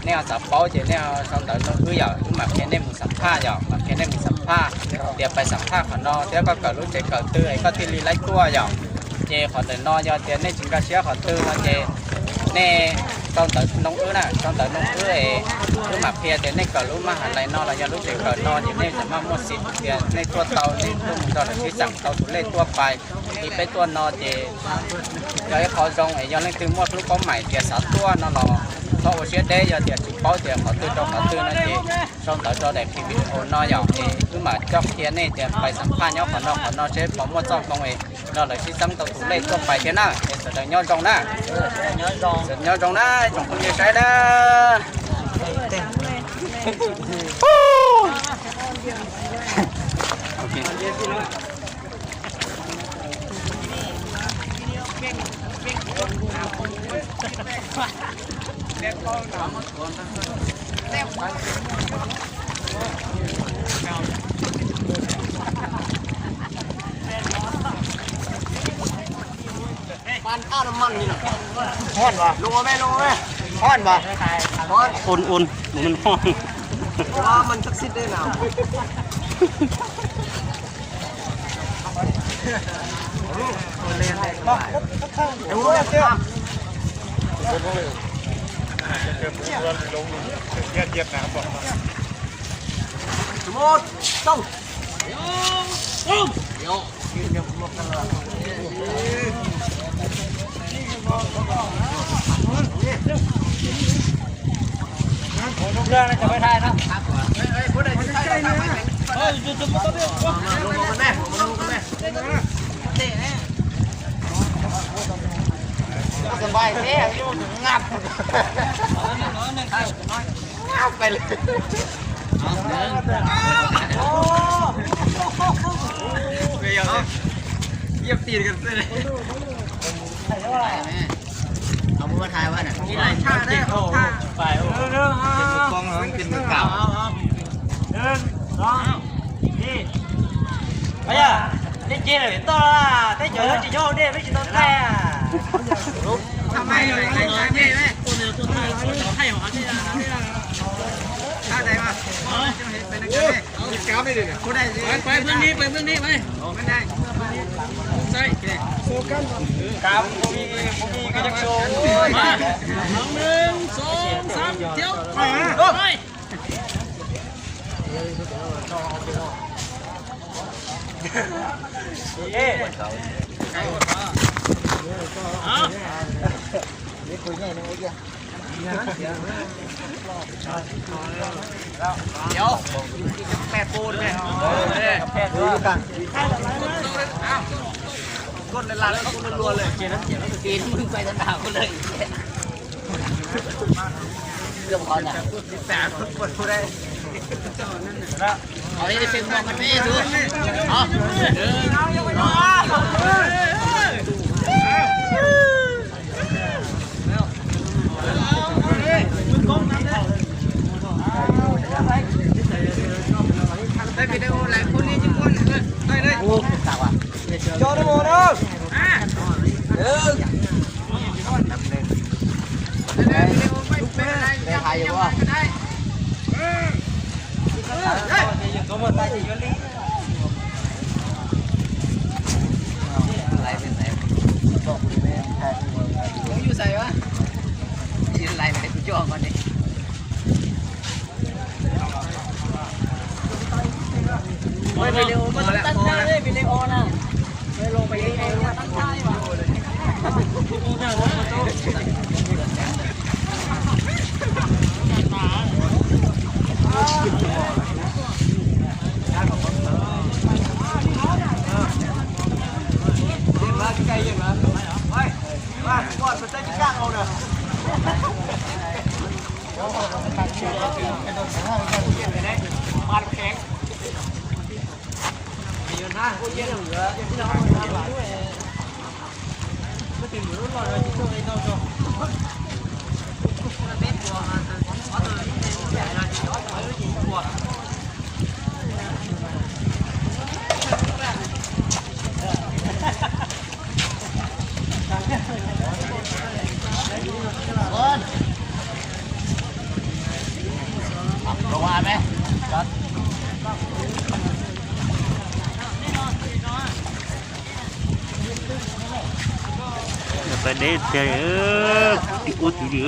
nej ho xav paub ces nej sau ntawv nug wb yom, wb mam qhia nej mus xam phaj yom, mam qhia nej mus xam phaj tias pais xam phaj qhov no thiab koj kawm lub tsev kawm twg es koj thiaj li laib tuaj yom. Ces qhov ntawm no yog tias nej tsis nkag siab qhov twg no ces nej sau ntawv nug wb na, sau ntawv nug wb es wb mam qhia tias nej kawm lub maj has lais no los yog lub tsev kawm no ces nej xam maj muaj xim tias nej tuaj tau, nej tuaj mus nrog lawv sib xeem tau tus lej tuaj pais. Li peb tuaj no ces yog ib qho zoo es yog leej twg muaj lub paub maim tias xav tuaj no los txhob ua siab deb, yog tias tsis paub tias qhov twg rau qhov twg no ces sau ntawv rau daim video no yom, es wb mam coj qhia nej tias pais xam phaj nyob qhov no qhov no seb puas muaj txoj hmoo es nrog lawv sib xeem tau tus lej tuaj pais thiab na. Es sawv daws nyob zoo na. Sawv daws nyob zoo na, tsoom phooj ywg saib na. Ua ua, mus me hoj. Sab bai thiab, ngab, ngab pais lawm. Yeej tis kan xwb. Au, muab thaj ua na. Ib leeg thaj, ib leeg thaj. Peb ceg lawm toj, peb cov nyob tsis nyob hauv dej peb tsis tau thaj. Pais deb tiag, ub tiv li.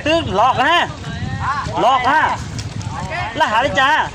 Twb los na, los na, laj hav li cas?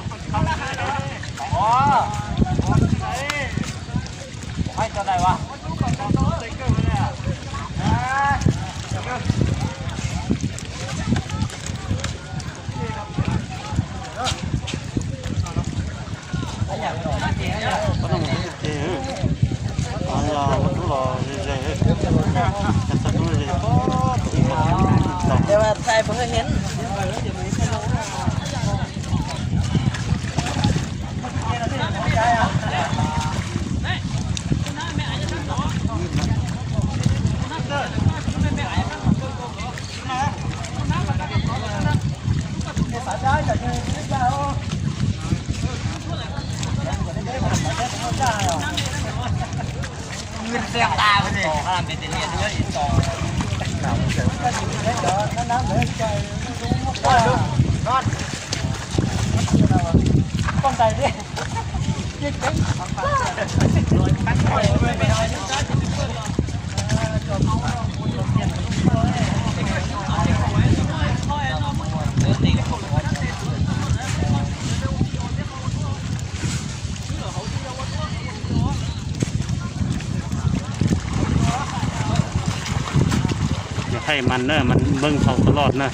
Thaij mas na, mas npawg haus tau loj na.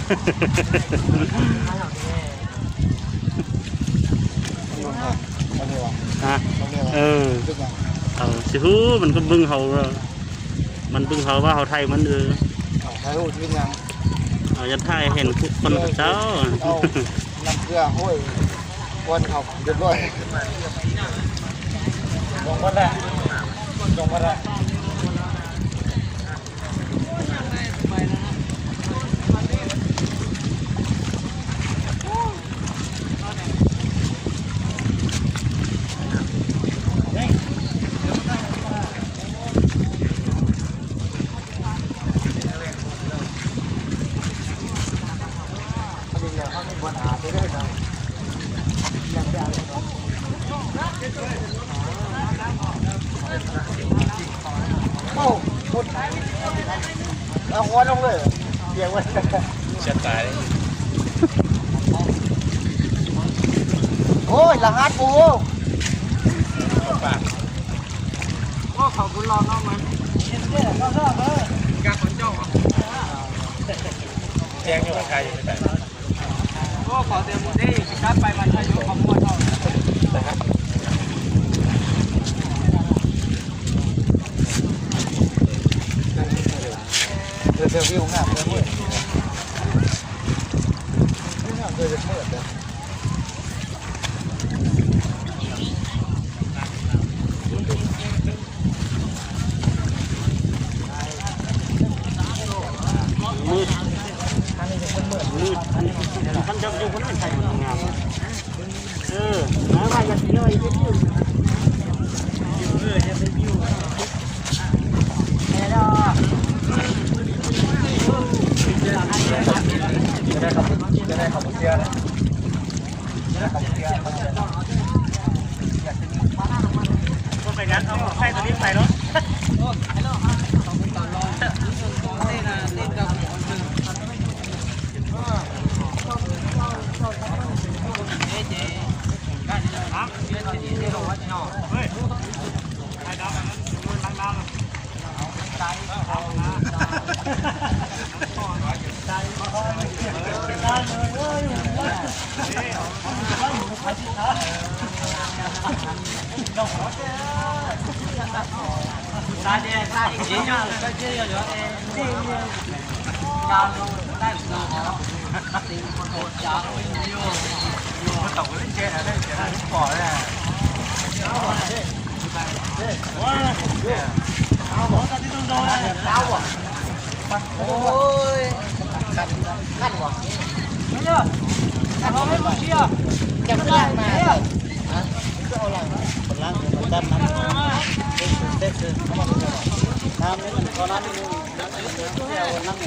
Tsis hub, mas koj npawg haus, mas npawg haus vaj haus thaij mas. Yog thaij heev kuj qhov no tsaug. Ua laj hab kuv.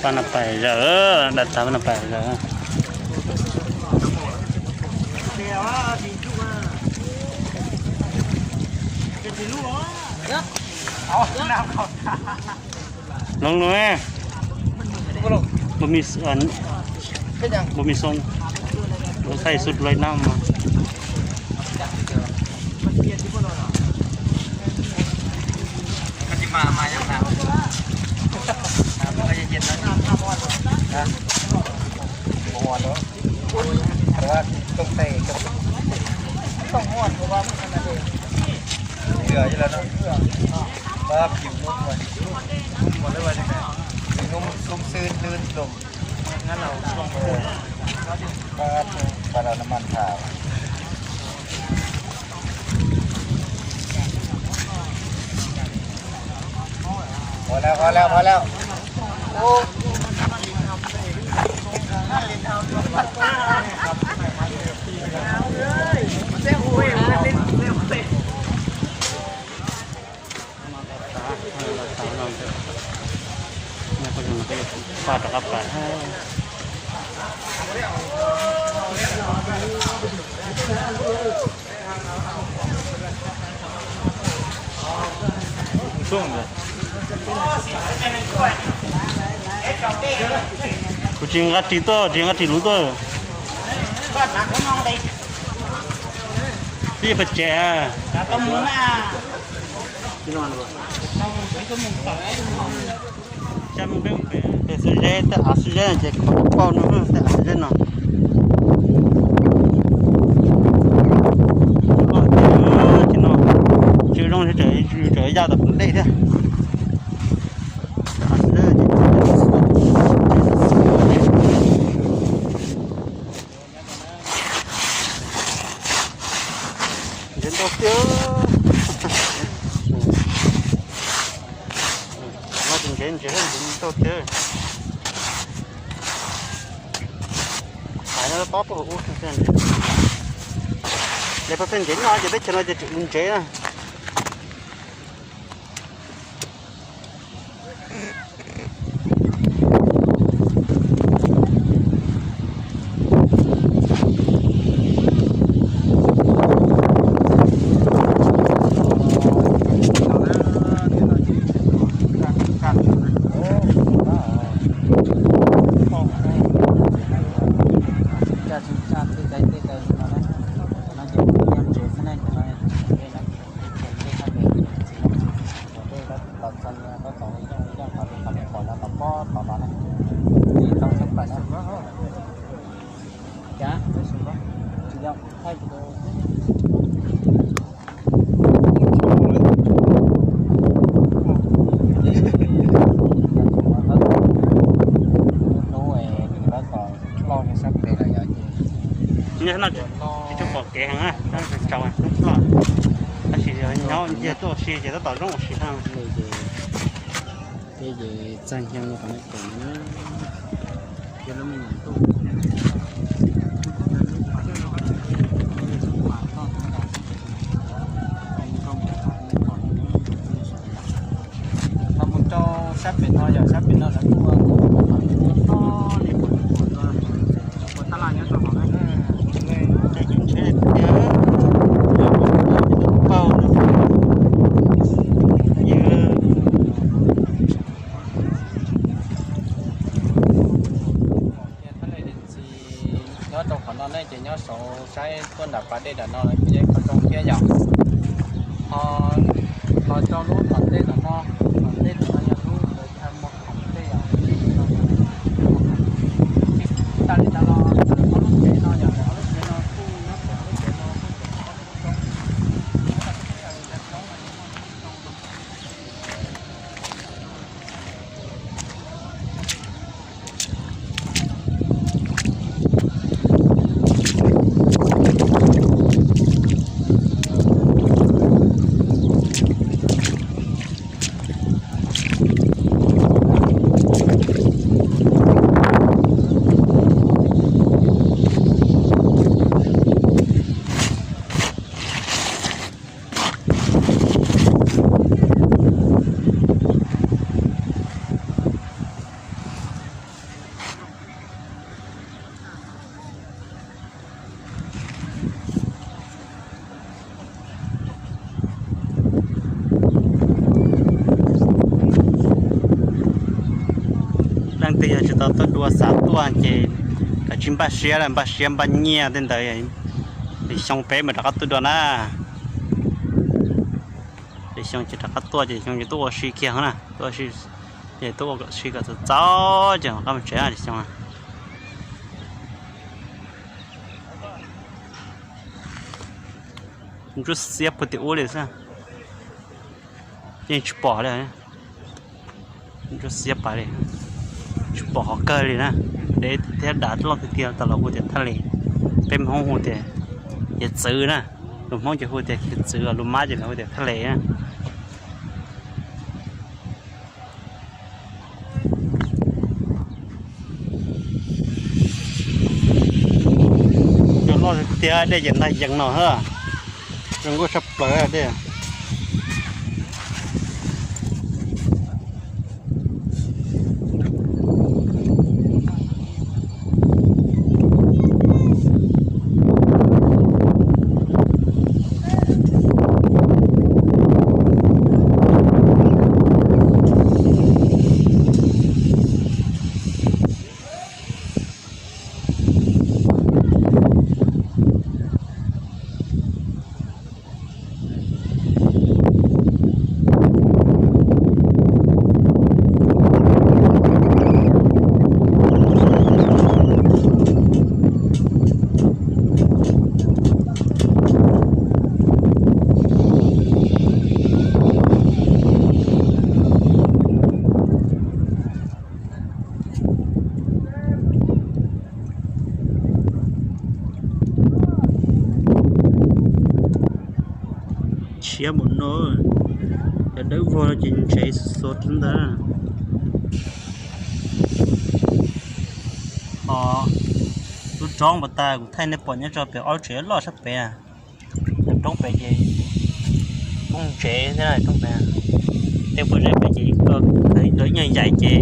Pab no pais zawm, dam tas pab no pais zawm. Loo no, bua mi xoo, loo thaij xub dlai nab mas. Pov lawm, pov lawm, pov lawm. Paj rov qab pais. Kuv tsis nqa ris tuaj, tsis nqa ris luv tuaj. Peb pais tsev. Tej xub zeb, tej av xub zeb no ces kho pauj no, tej av xub zeb no. Tsis zoo, tseem yaj tom kuv dej thiab. Ntsev ntau tiag. No ces ntsev, ntsev, ntsev ntau tiag. Hais no pab puag hauv ub. Ces peb pheej ntsev noj ces teb chaws no ces tseem ntsev na. Nyob no tsis tshua pom kev heev, tsaus loj, tab sis nyob ncig tuaj ua si ces tab tom zoo ua si heev. Ces txaig nyob no tom no ces los mus rau sab pem no, yog sab pem no lawv kuj ua li ua tab laj nyob rau hauv na. Pauj no. Nyob rau qhov no ne ces nyob saud saib tuaj nram pas dej nram no kuj yog ib qho zoo thiab yom. Ho los rau lub tom ntej tom no, tom ntej tom no yog lub ntawd yog Mos Khoom tej yom. Tsis tas li ntawd los ob lub tsev no yom, ob lub tsev no kuj nyob pem, ob lub tsev no kuj pem, ob lub roob. Leej twg yog tsis tau tuaj dua xav tuaj ces kav tsij npaj siab, npaj siab npaj nyiaj tej ntawd, lwm xyoo peb mam rov qab tuaj dua na. Lwm xyoo ces rov qab tuaj ces xyoo ces tuaj ua si kiag na, tuaj ua si, ces tuaj ua si kom txaus txaus ces mam qab mus tsev lwm xyoo. Ntsuab xiab puag tim ub li xwb, yeej tsis pom li. Ntsuab xiab pais li, tsis pom qhov kawg li na. Deb thiab dav loj tiag tiag, tas los hu tias thaj les, peb Hmoob hu tias hiav txwv na, lus Hmoob ces hu tias hiav txwv, lus Mab ces lawv hu tias thaj les na. Cua loj tiag, dej ces ntag yees no, zoo nkauj tshaj plaws dej. Tshiab npaum no, cov dawb vog no ces ntsev xuav xuav ntag. Ho lub roob pas tas kuv thaij nej pom nyob rau pem ob lub tsev loj sab pem. Tus roob pem ces poob ntsev thiab roob pem. Tej pob zeb pem ces koj ib nyuag yaim ces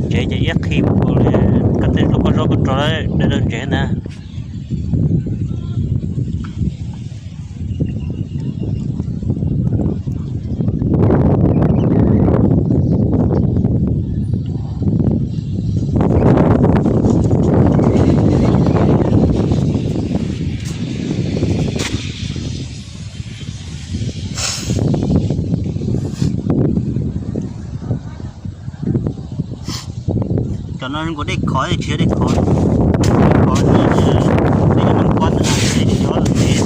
ntsev ces iab qhi mus li, koj tej zaub koj zaub koj rau daws rau ntsev ntag. Cov no nkaus dej khov, tsis yog dej khov, dej khov, dej npam kuab ntawd, dej tsis yog dej.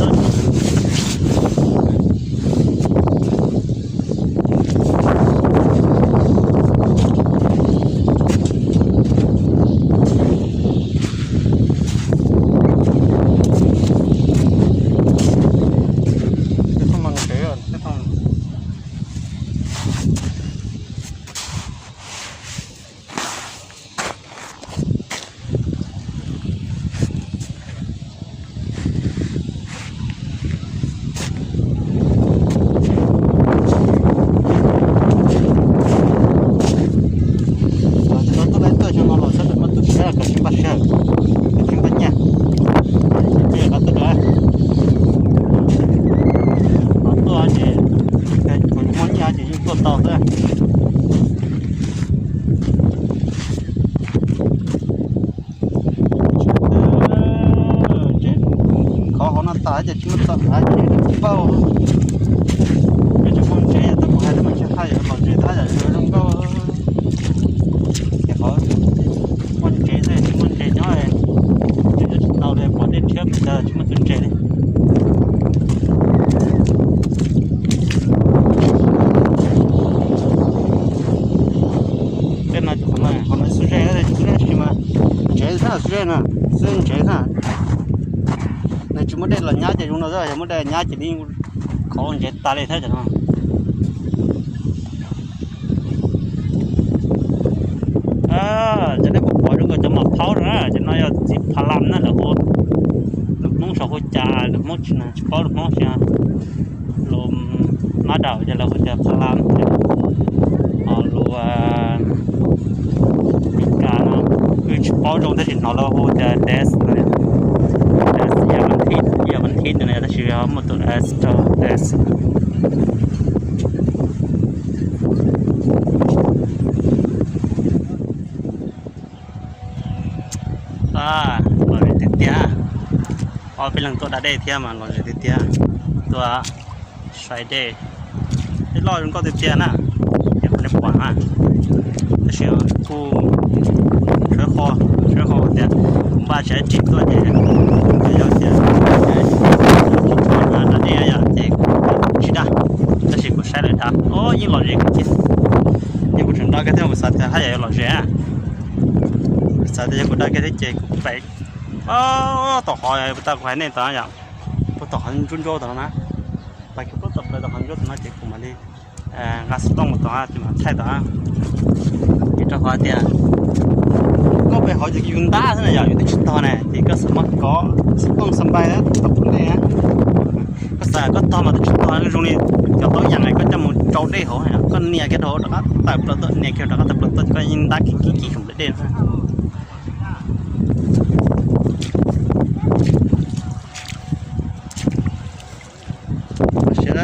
Los tsis tau tuaj laij tuaj xyoo no los sawv daws muaj tus siab kom sib npaj siab, kom sib npaj nyiaj, kom tuaj ces tsuas muaj nyiaj ces yeej tuaj tau xwb. Khov hauv no tas ces tsis muaj txoj av ces tsis paub. Peb tsis muaj ntsev, yog tau kuv hais rau mas tsis haj yam los ntsev tab yam zoo nkauj. Ces qhov muaj ntsev xwb, tsis muaj ntsev nyob, tseem nyob tsis tau li, pom dej rhiab pes tsawg tsis muaj tus ntsev li. Tej no, qhov no xub zej, xub zej tab sis mas ntsev xwb, xub zej no xwb ntsev xwb. Nws tsis muaj dej los nyab ces zoo no xwb, yog muaj dej nyab ces li khov ntsev tas li thiab cov no. Cov nej puas pom zoo nkaus cov mos phaub na, cov no yog txiv pha lam na lawv hu. Lus Hmoob saum hu cas, lus Hmoob tsis, tsis paub lus Hmoob tsis, lus mab daum ces lawv hu tias pha lam, ho lus Meskas no kuj tsis paub zoo tab sis hnov lawv hu tias death no, death yog vas thib, yog vas thib no tab sis muaj tus s rau death. Ob peb leeg tuaj da dej thiab mas los zem tiag tiag, tuaj saib dej. Dej loj zoo nkauj tiag tiag na, yog qhov nej pom na. Tab sis kuj sawv qho, sawv qho tias kuv npaj tsam ris tuaj ces yog tias tsis tau da dej yom ces kuv tsis da, tab sis kuv saib lawv da, o, yeej lom zem kawg thiab. Ces kuv tseem da kiag thiab, kuv xav tias haj yam yuav lom zem, xav tias yog kuv da kiag thiab ces kuv pais tom qhov puag ta kuv hais nej tod yom, puag tom qhov ntsuab ntsuab tod na, pais kiag puag tom plaws tom qhov ntsuab tod no ces kuv mam li nqa xov tooj mus tod ces mam thaij tod. Ces rau qhov tias koj pem hauv ces yus ntab xwb na yom, yus twb tsis tog na ces koj xav muab kov xov tooj xa npai tom qhov ntej na, koj xav koj tog mas twb tsis tog, zoo li cov tau yam koj coj mus rau dej hauv, koj nias kiag rau hauv rov qab tawm plaws tuaj, nias kiag rov qab tawm plaws tuaj ces koj yeej ntab kiv kiv kiv saum nplej dej na. Xyov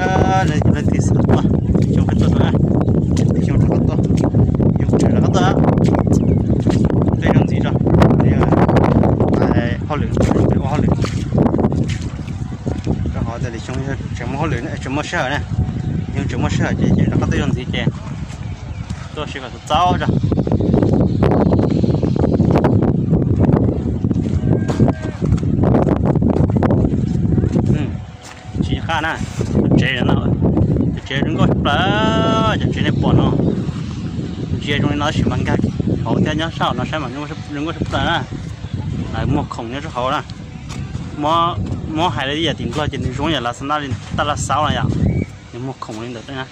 leej twg xav tuaj, xyoo peb tuaj na, xyoo rov qab tuaj, xyoo tseem rov qab tuaj, tej zoo ntxiv tso, hauj lwm, ua hauj lwm. Rau qhov tias lwm xyoo tseem muaj hauj lwm, tseem muaj sij hawm na, xyoo tseem muaj sij hawm ces rov qab tuaj zoo ntxiv ces tuaj sib kom txaus txaus tso. Tsis qab na, cov tsev no, cov tsev zoo nkauj tshaj plaws, cov tsev nej pom no, ntsia zoo li no tab sis mas nkag hauv thiab nyob sab hauv no saib mas zoo nkauj tshaj plaws na. Lawv muag khoom nyob sab hauv na. Muab hais li yam tim Nplog ces nws zoo yam lav xav naj li taj laj xaub na yom, nws muag khoom li ntawd na.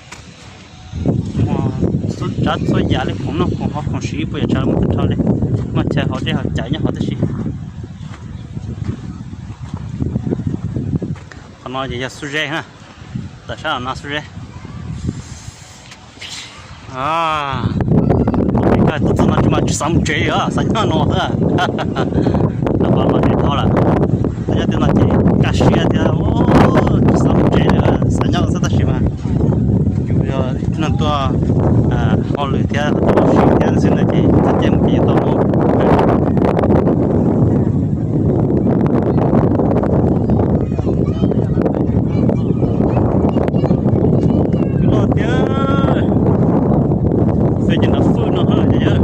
Muag txhua tsav txhua yam li khoom noj khoom haus khoom siv puas yam tsav muaj tag nrho li, muaj chaw haus dej haus cawv nyob hauv tib si. Qhov no ces yog xub zeb na, tawm sab no xub zeb. Tuaj txog no tsis mas tsis xav mus tsev li, xav nyob no xwb. Los tsev dhau lawm, nyob tej no ces kaj siab thiab, tsis xav mus tsev li, xav nyob xwb tab sis mas yus yog ib tug neeg tuaj hauj lwm thiab tuaj ua si thiab xwb na ces txog caij mus ces yuav tau mus. Loj tiag, xwb ces nrov fwj no na ces yog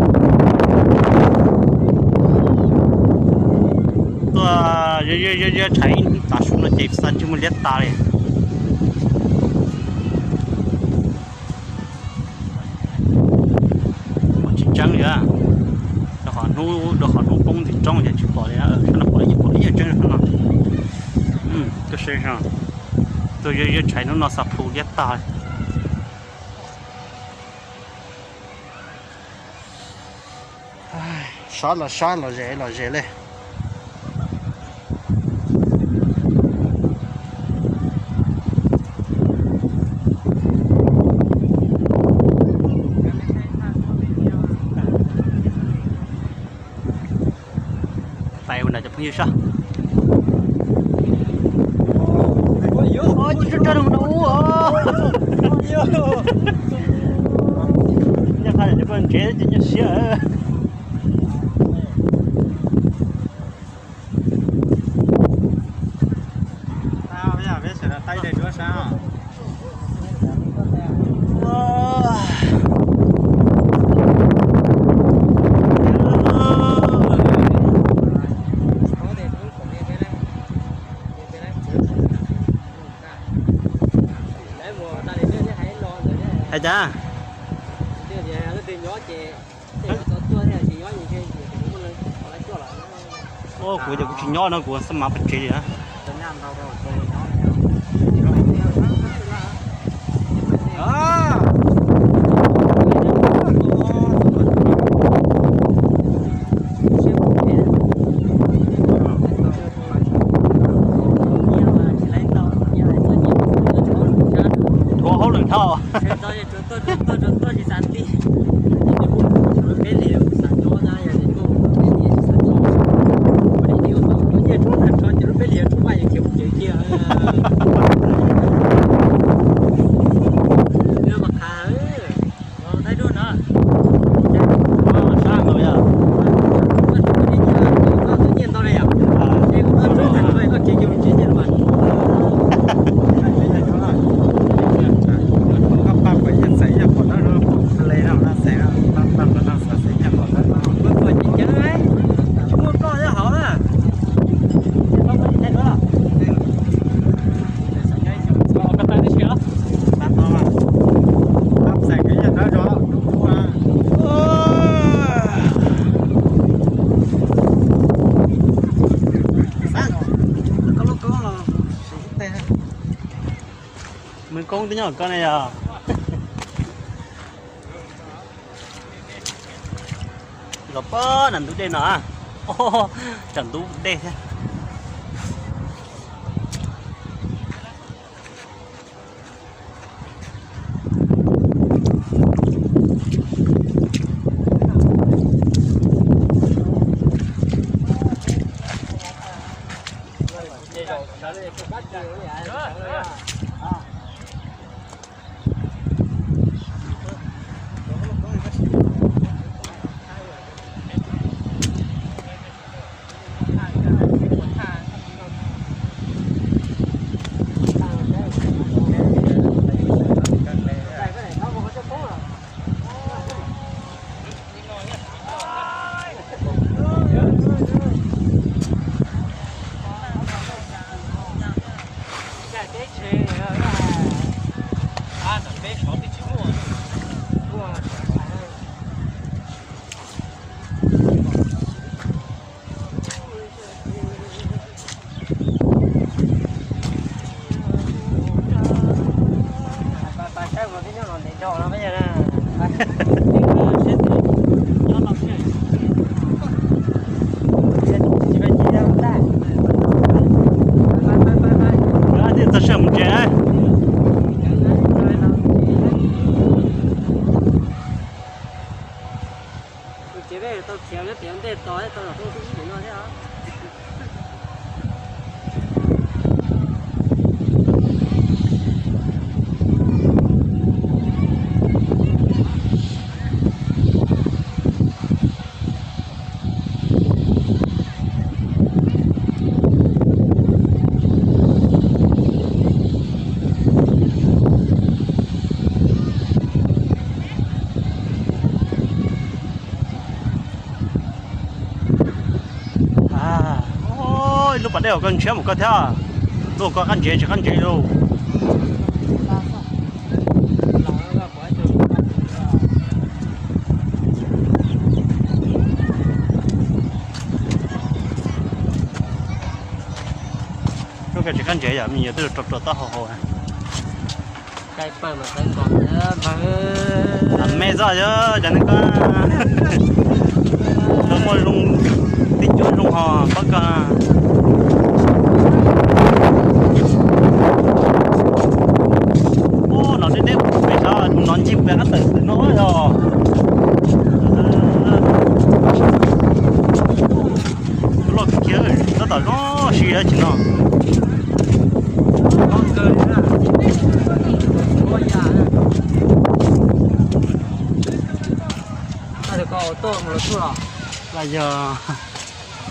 tuaj yog yog tshais ib tav su no ces xav ntsej muag liab tas li. Tsis tseeb li, rau qhov hnub, rau qhov hnub poob ntawm roob ces tsis pom li, sab no pom ib pom ib yam tseeb no. Tuaj saib, tuaj yog yog tshais hnub no xav plhu liab tag. Sab los sab, los zem los zem li. Pais ua ntawm cov phooj ywg saib. Tsis tso rau no ub. Nyob qha cov poj ntsev ces nyuaj siab. Hais tias, kuv ces kuv tsis nyob no, kuv xab mav pov tsev li na. Thuav hauj lwm dhau. Koob twb nyob ko ne yog. Los pab nram ntug dej no, tsam ntub dej thiab. Txog sij hawm mus tsev. Ces peb tau khiav nyob pem ntej tos tau zaum ib no thiab. Ib lub pas dej uas koj ntshiab mus koj thiab, lub koj qab ntsev tsis qab ntsev lauj. Lub ko tsis qab ntsev yom, me nyuam twb rau rau taub hau hau. Me txoj yog cov neeg ko, lawv muaj zoo, tib cuab zoo ho pab ko. Ub, no deb deb pem xyov tus no ncig pem qab tawm no yog. Loj kiag, tab tom zoo siab tsis no. Los yog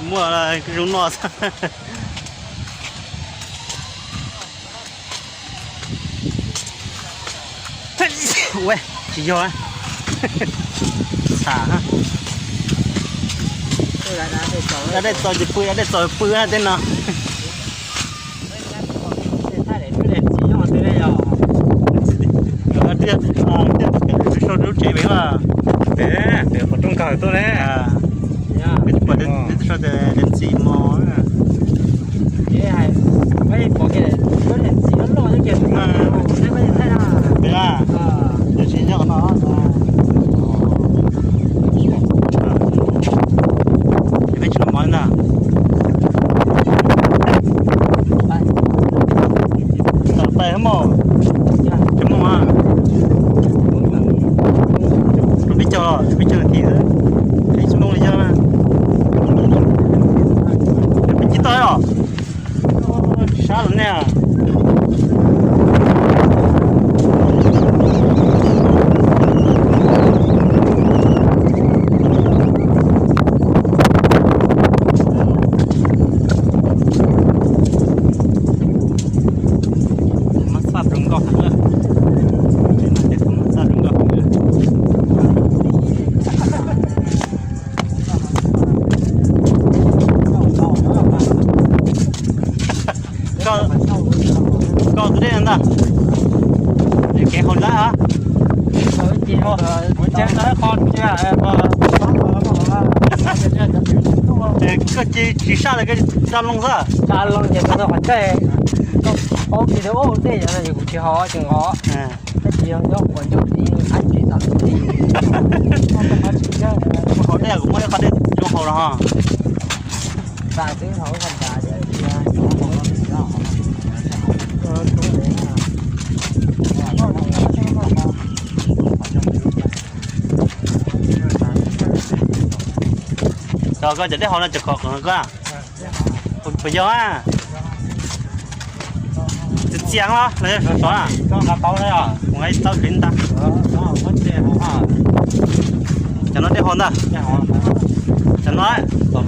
muaj zoo no xwb. Ua tsis yog, xav da dej txaus ces pw, da dej txaus pw tej no. Sau lub tsev pem, pem qhov rooj kawg tuaj ne. Peb twb pom peb twb sau tias Dead Sea Mall. Pem a, tiam sis nyob qhov no. Peb tsis los mov li ntag. Pais hab mog, tsis moos a. Rau peb caug, peb caug nas this xwb, ib xuab moos li yog. Peb cig toj os. Sab los nej. Mab xaj zoo nkauj heev na. Mab xaj zoo nkauj heev na. Koj tus dej ntag. Kev hauv lawm a. Koj cia tsis saj lawm, koj tsa loo xwb. Tsa loo ces tau qhov tsaij. Ua kiag tias ua dej yog no ces kuv tsis haus tseem nqos. Tab sis yog nyob quav ncaug tid, ab tsis tau li. Kuv haus dej, kuv muab ib qho dej rau haus los ho. Ntas twb haus ib qho ntas thiab. Koj cov dej haus no cov kom koj. Puas yog a? Txias txias los los yog sov sov? Mus nqa taub li ntag. Cov no dej haus ntag. Cov no,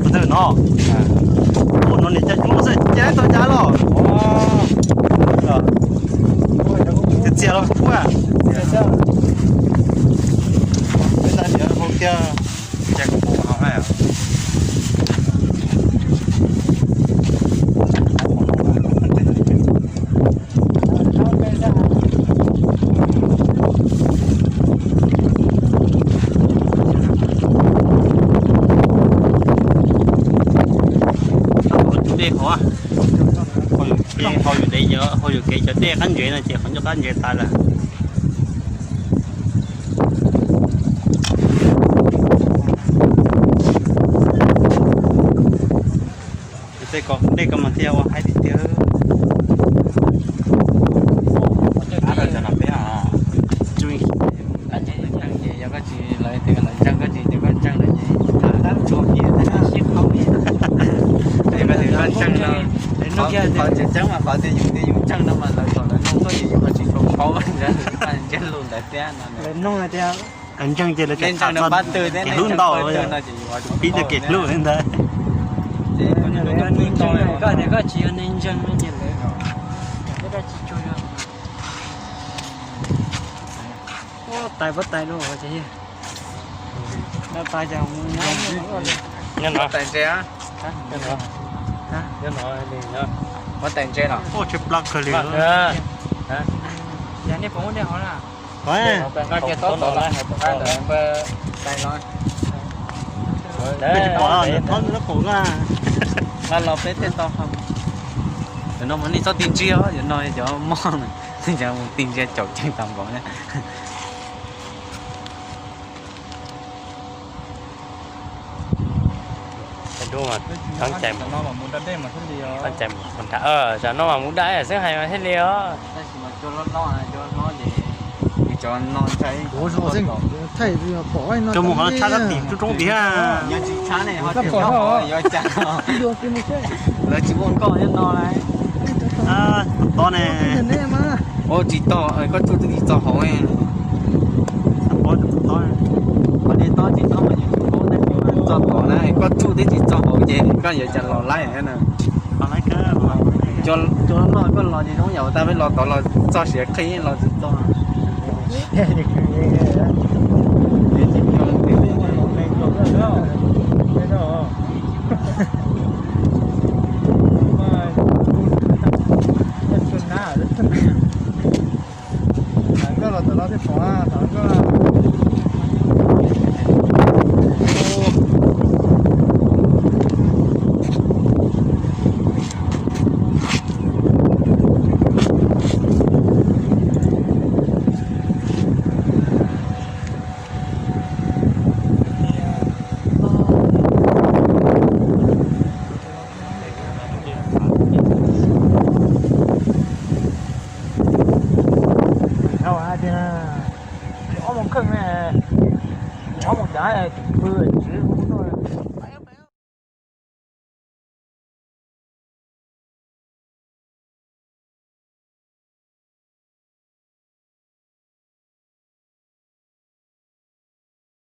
tus no, tus no niam cov cub xwb, cia tau cas los. Txias txias los kuj. Peb tab sis hau kiag. Dej haus, haus yus kev, haus yus kev cov dej qab ntsev no ces qhov ncauj qab ntsev tas lawm. Tej ko dej ko mas thiaj ua haib tiag tiag. Yog koj tsis, lawv tias lawv ntseeg koj tsis, tias koj ntseeg lawv ces tsuag kiag sib qhaub li. Koj ntseeg no, qhov tseem ceeb mas qhov tias yus tias yus ntseeg no mas lawv thaum lawv nug tuaj ces yus ho tsis tshua paub, ntseeg lus ntawd thiab no. Lawv nug hais tias ntseeg ces lawv tseem tham txog kev hlub ntau, pib txog kev hlub li ntawd. Koj tias koj tsis yog neeg ntseeg no ces lawv, koj tsis tshua yog. Tais pob tais no ces tais cas mus nyob tais ntse. Pob tais ntse los tsheb plab kawg li. Yog nej puas muaj dej haus na? Peb tsis pom, nws thob nws lub qaum na. Los los peb tej tau haus. Tam no mas nej txhob tig ntsia, tam no cov moj, nej cov mus tig ntsia caum ceev tag npaum na. Tam no mas mus dab, tam no mas mus dab xwb hais mas thiaj li os. Cov mus qhov tshab tab tim roob roob tid. Lawv tsis ua nkauj nyob no lauj. Tob ne. Ua tsis tau, koj tsuj twb tsis txo hauv. Qhov nej tob tsis tob mas yus tsis paub, tab sis txo tod na, koj tsuj twb tsis txo hauv ces koj yuav cas los laib na. Cov loj koj los ces zoo yam tas peb los tod los txoj siav qhib los tsis txo. Nkauj los tom no thiaj pom, tom nkauj. Ob moos kheej ne, ob moos cav pw tsis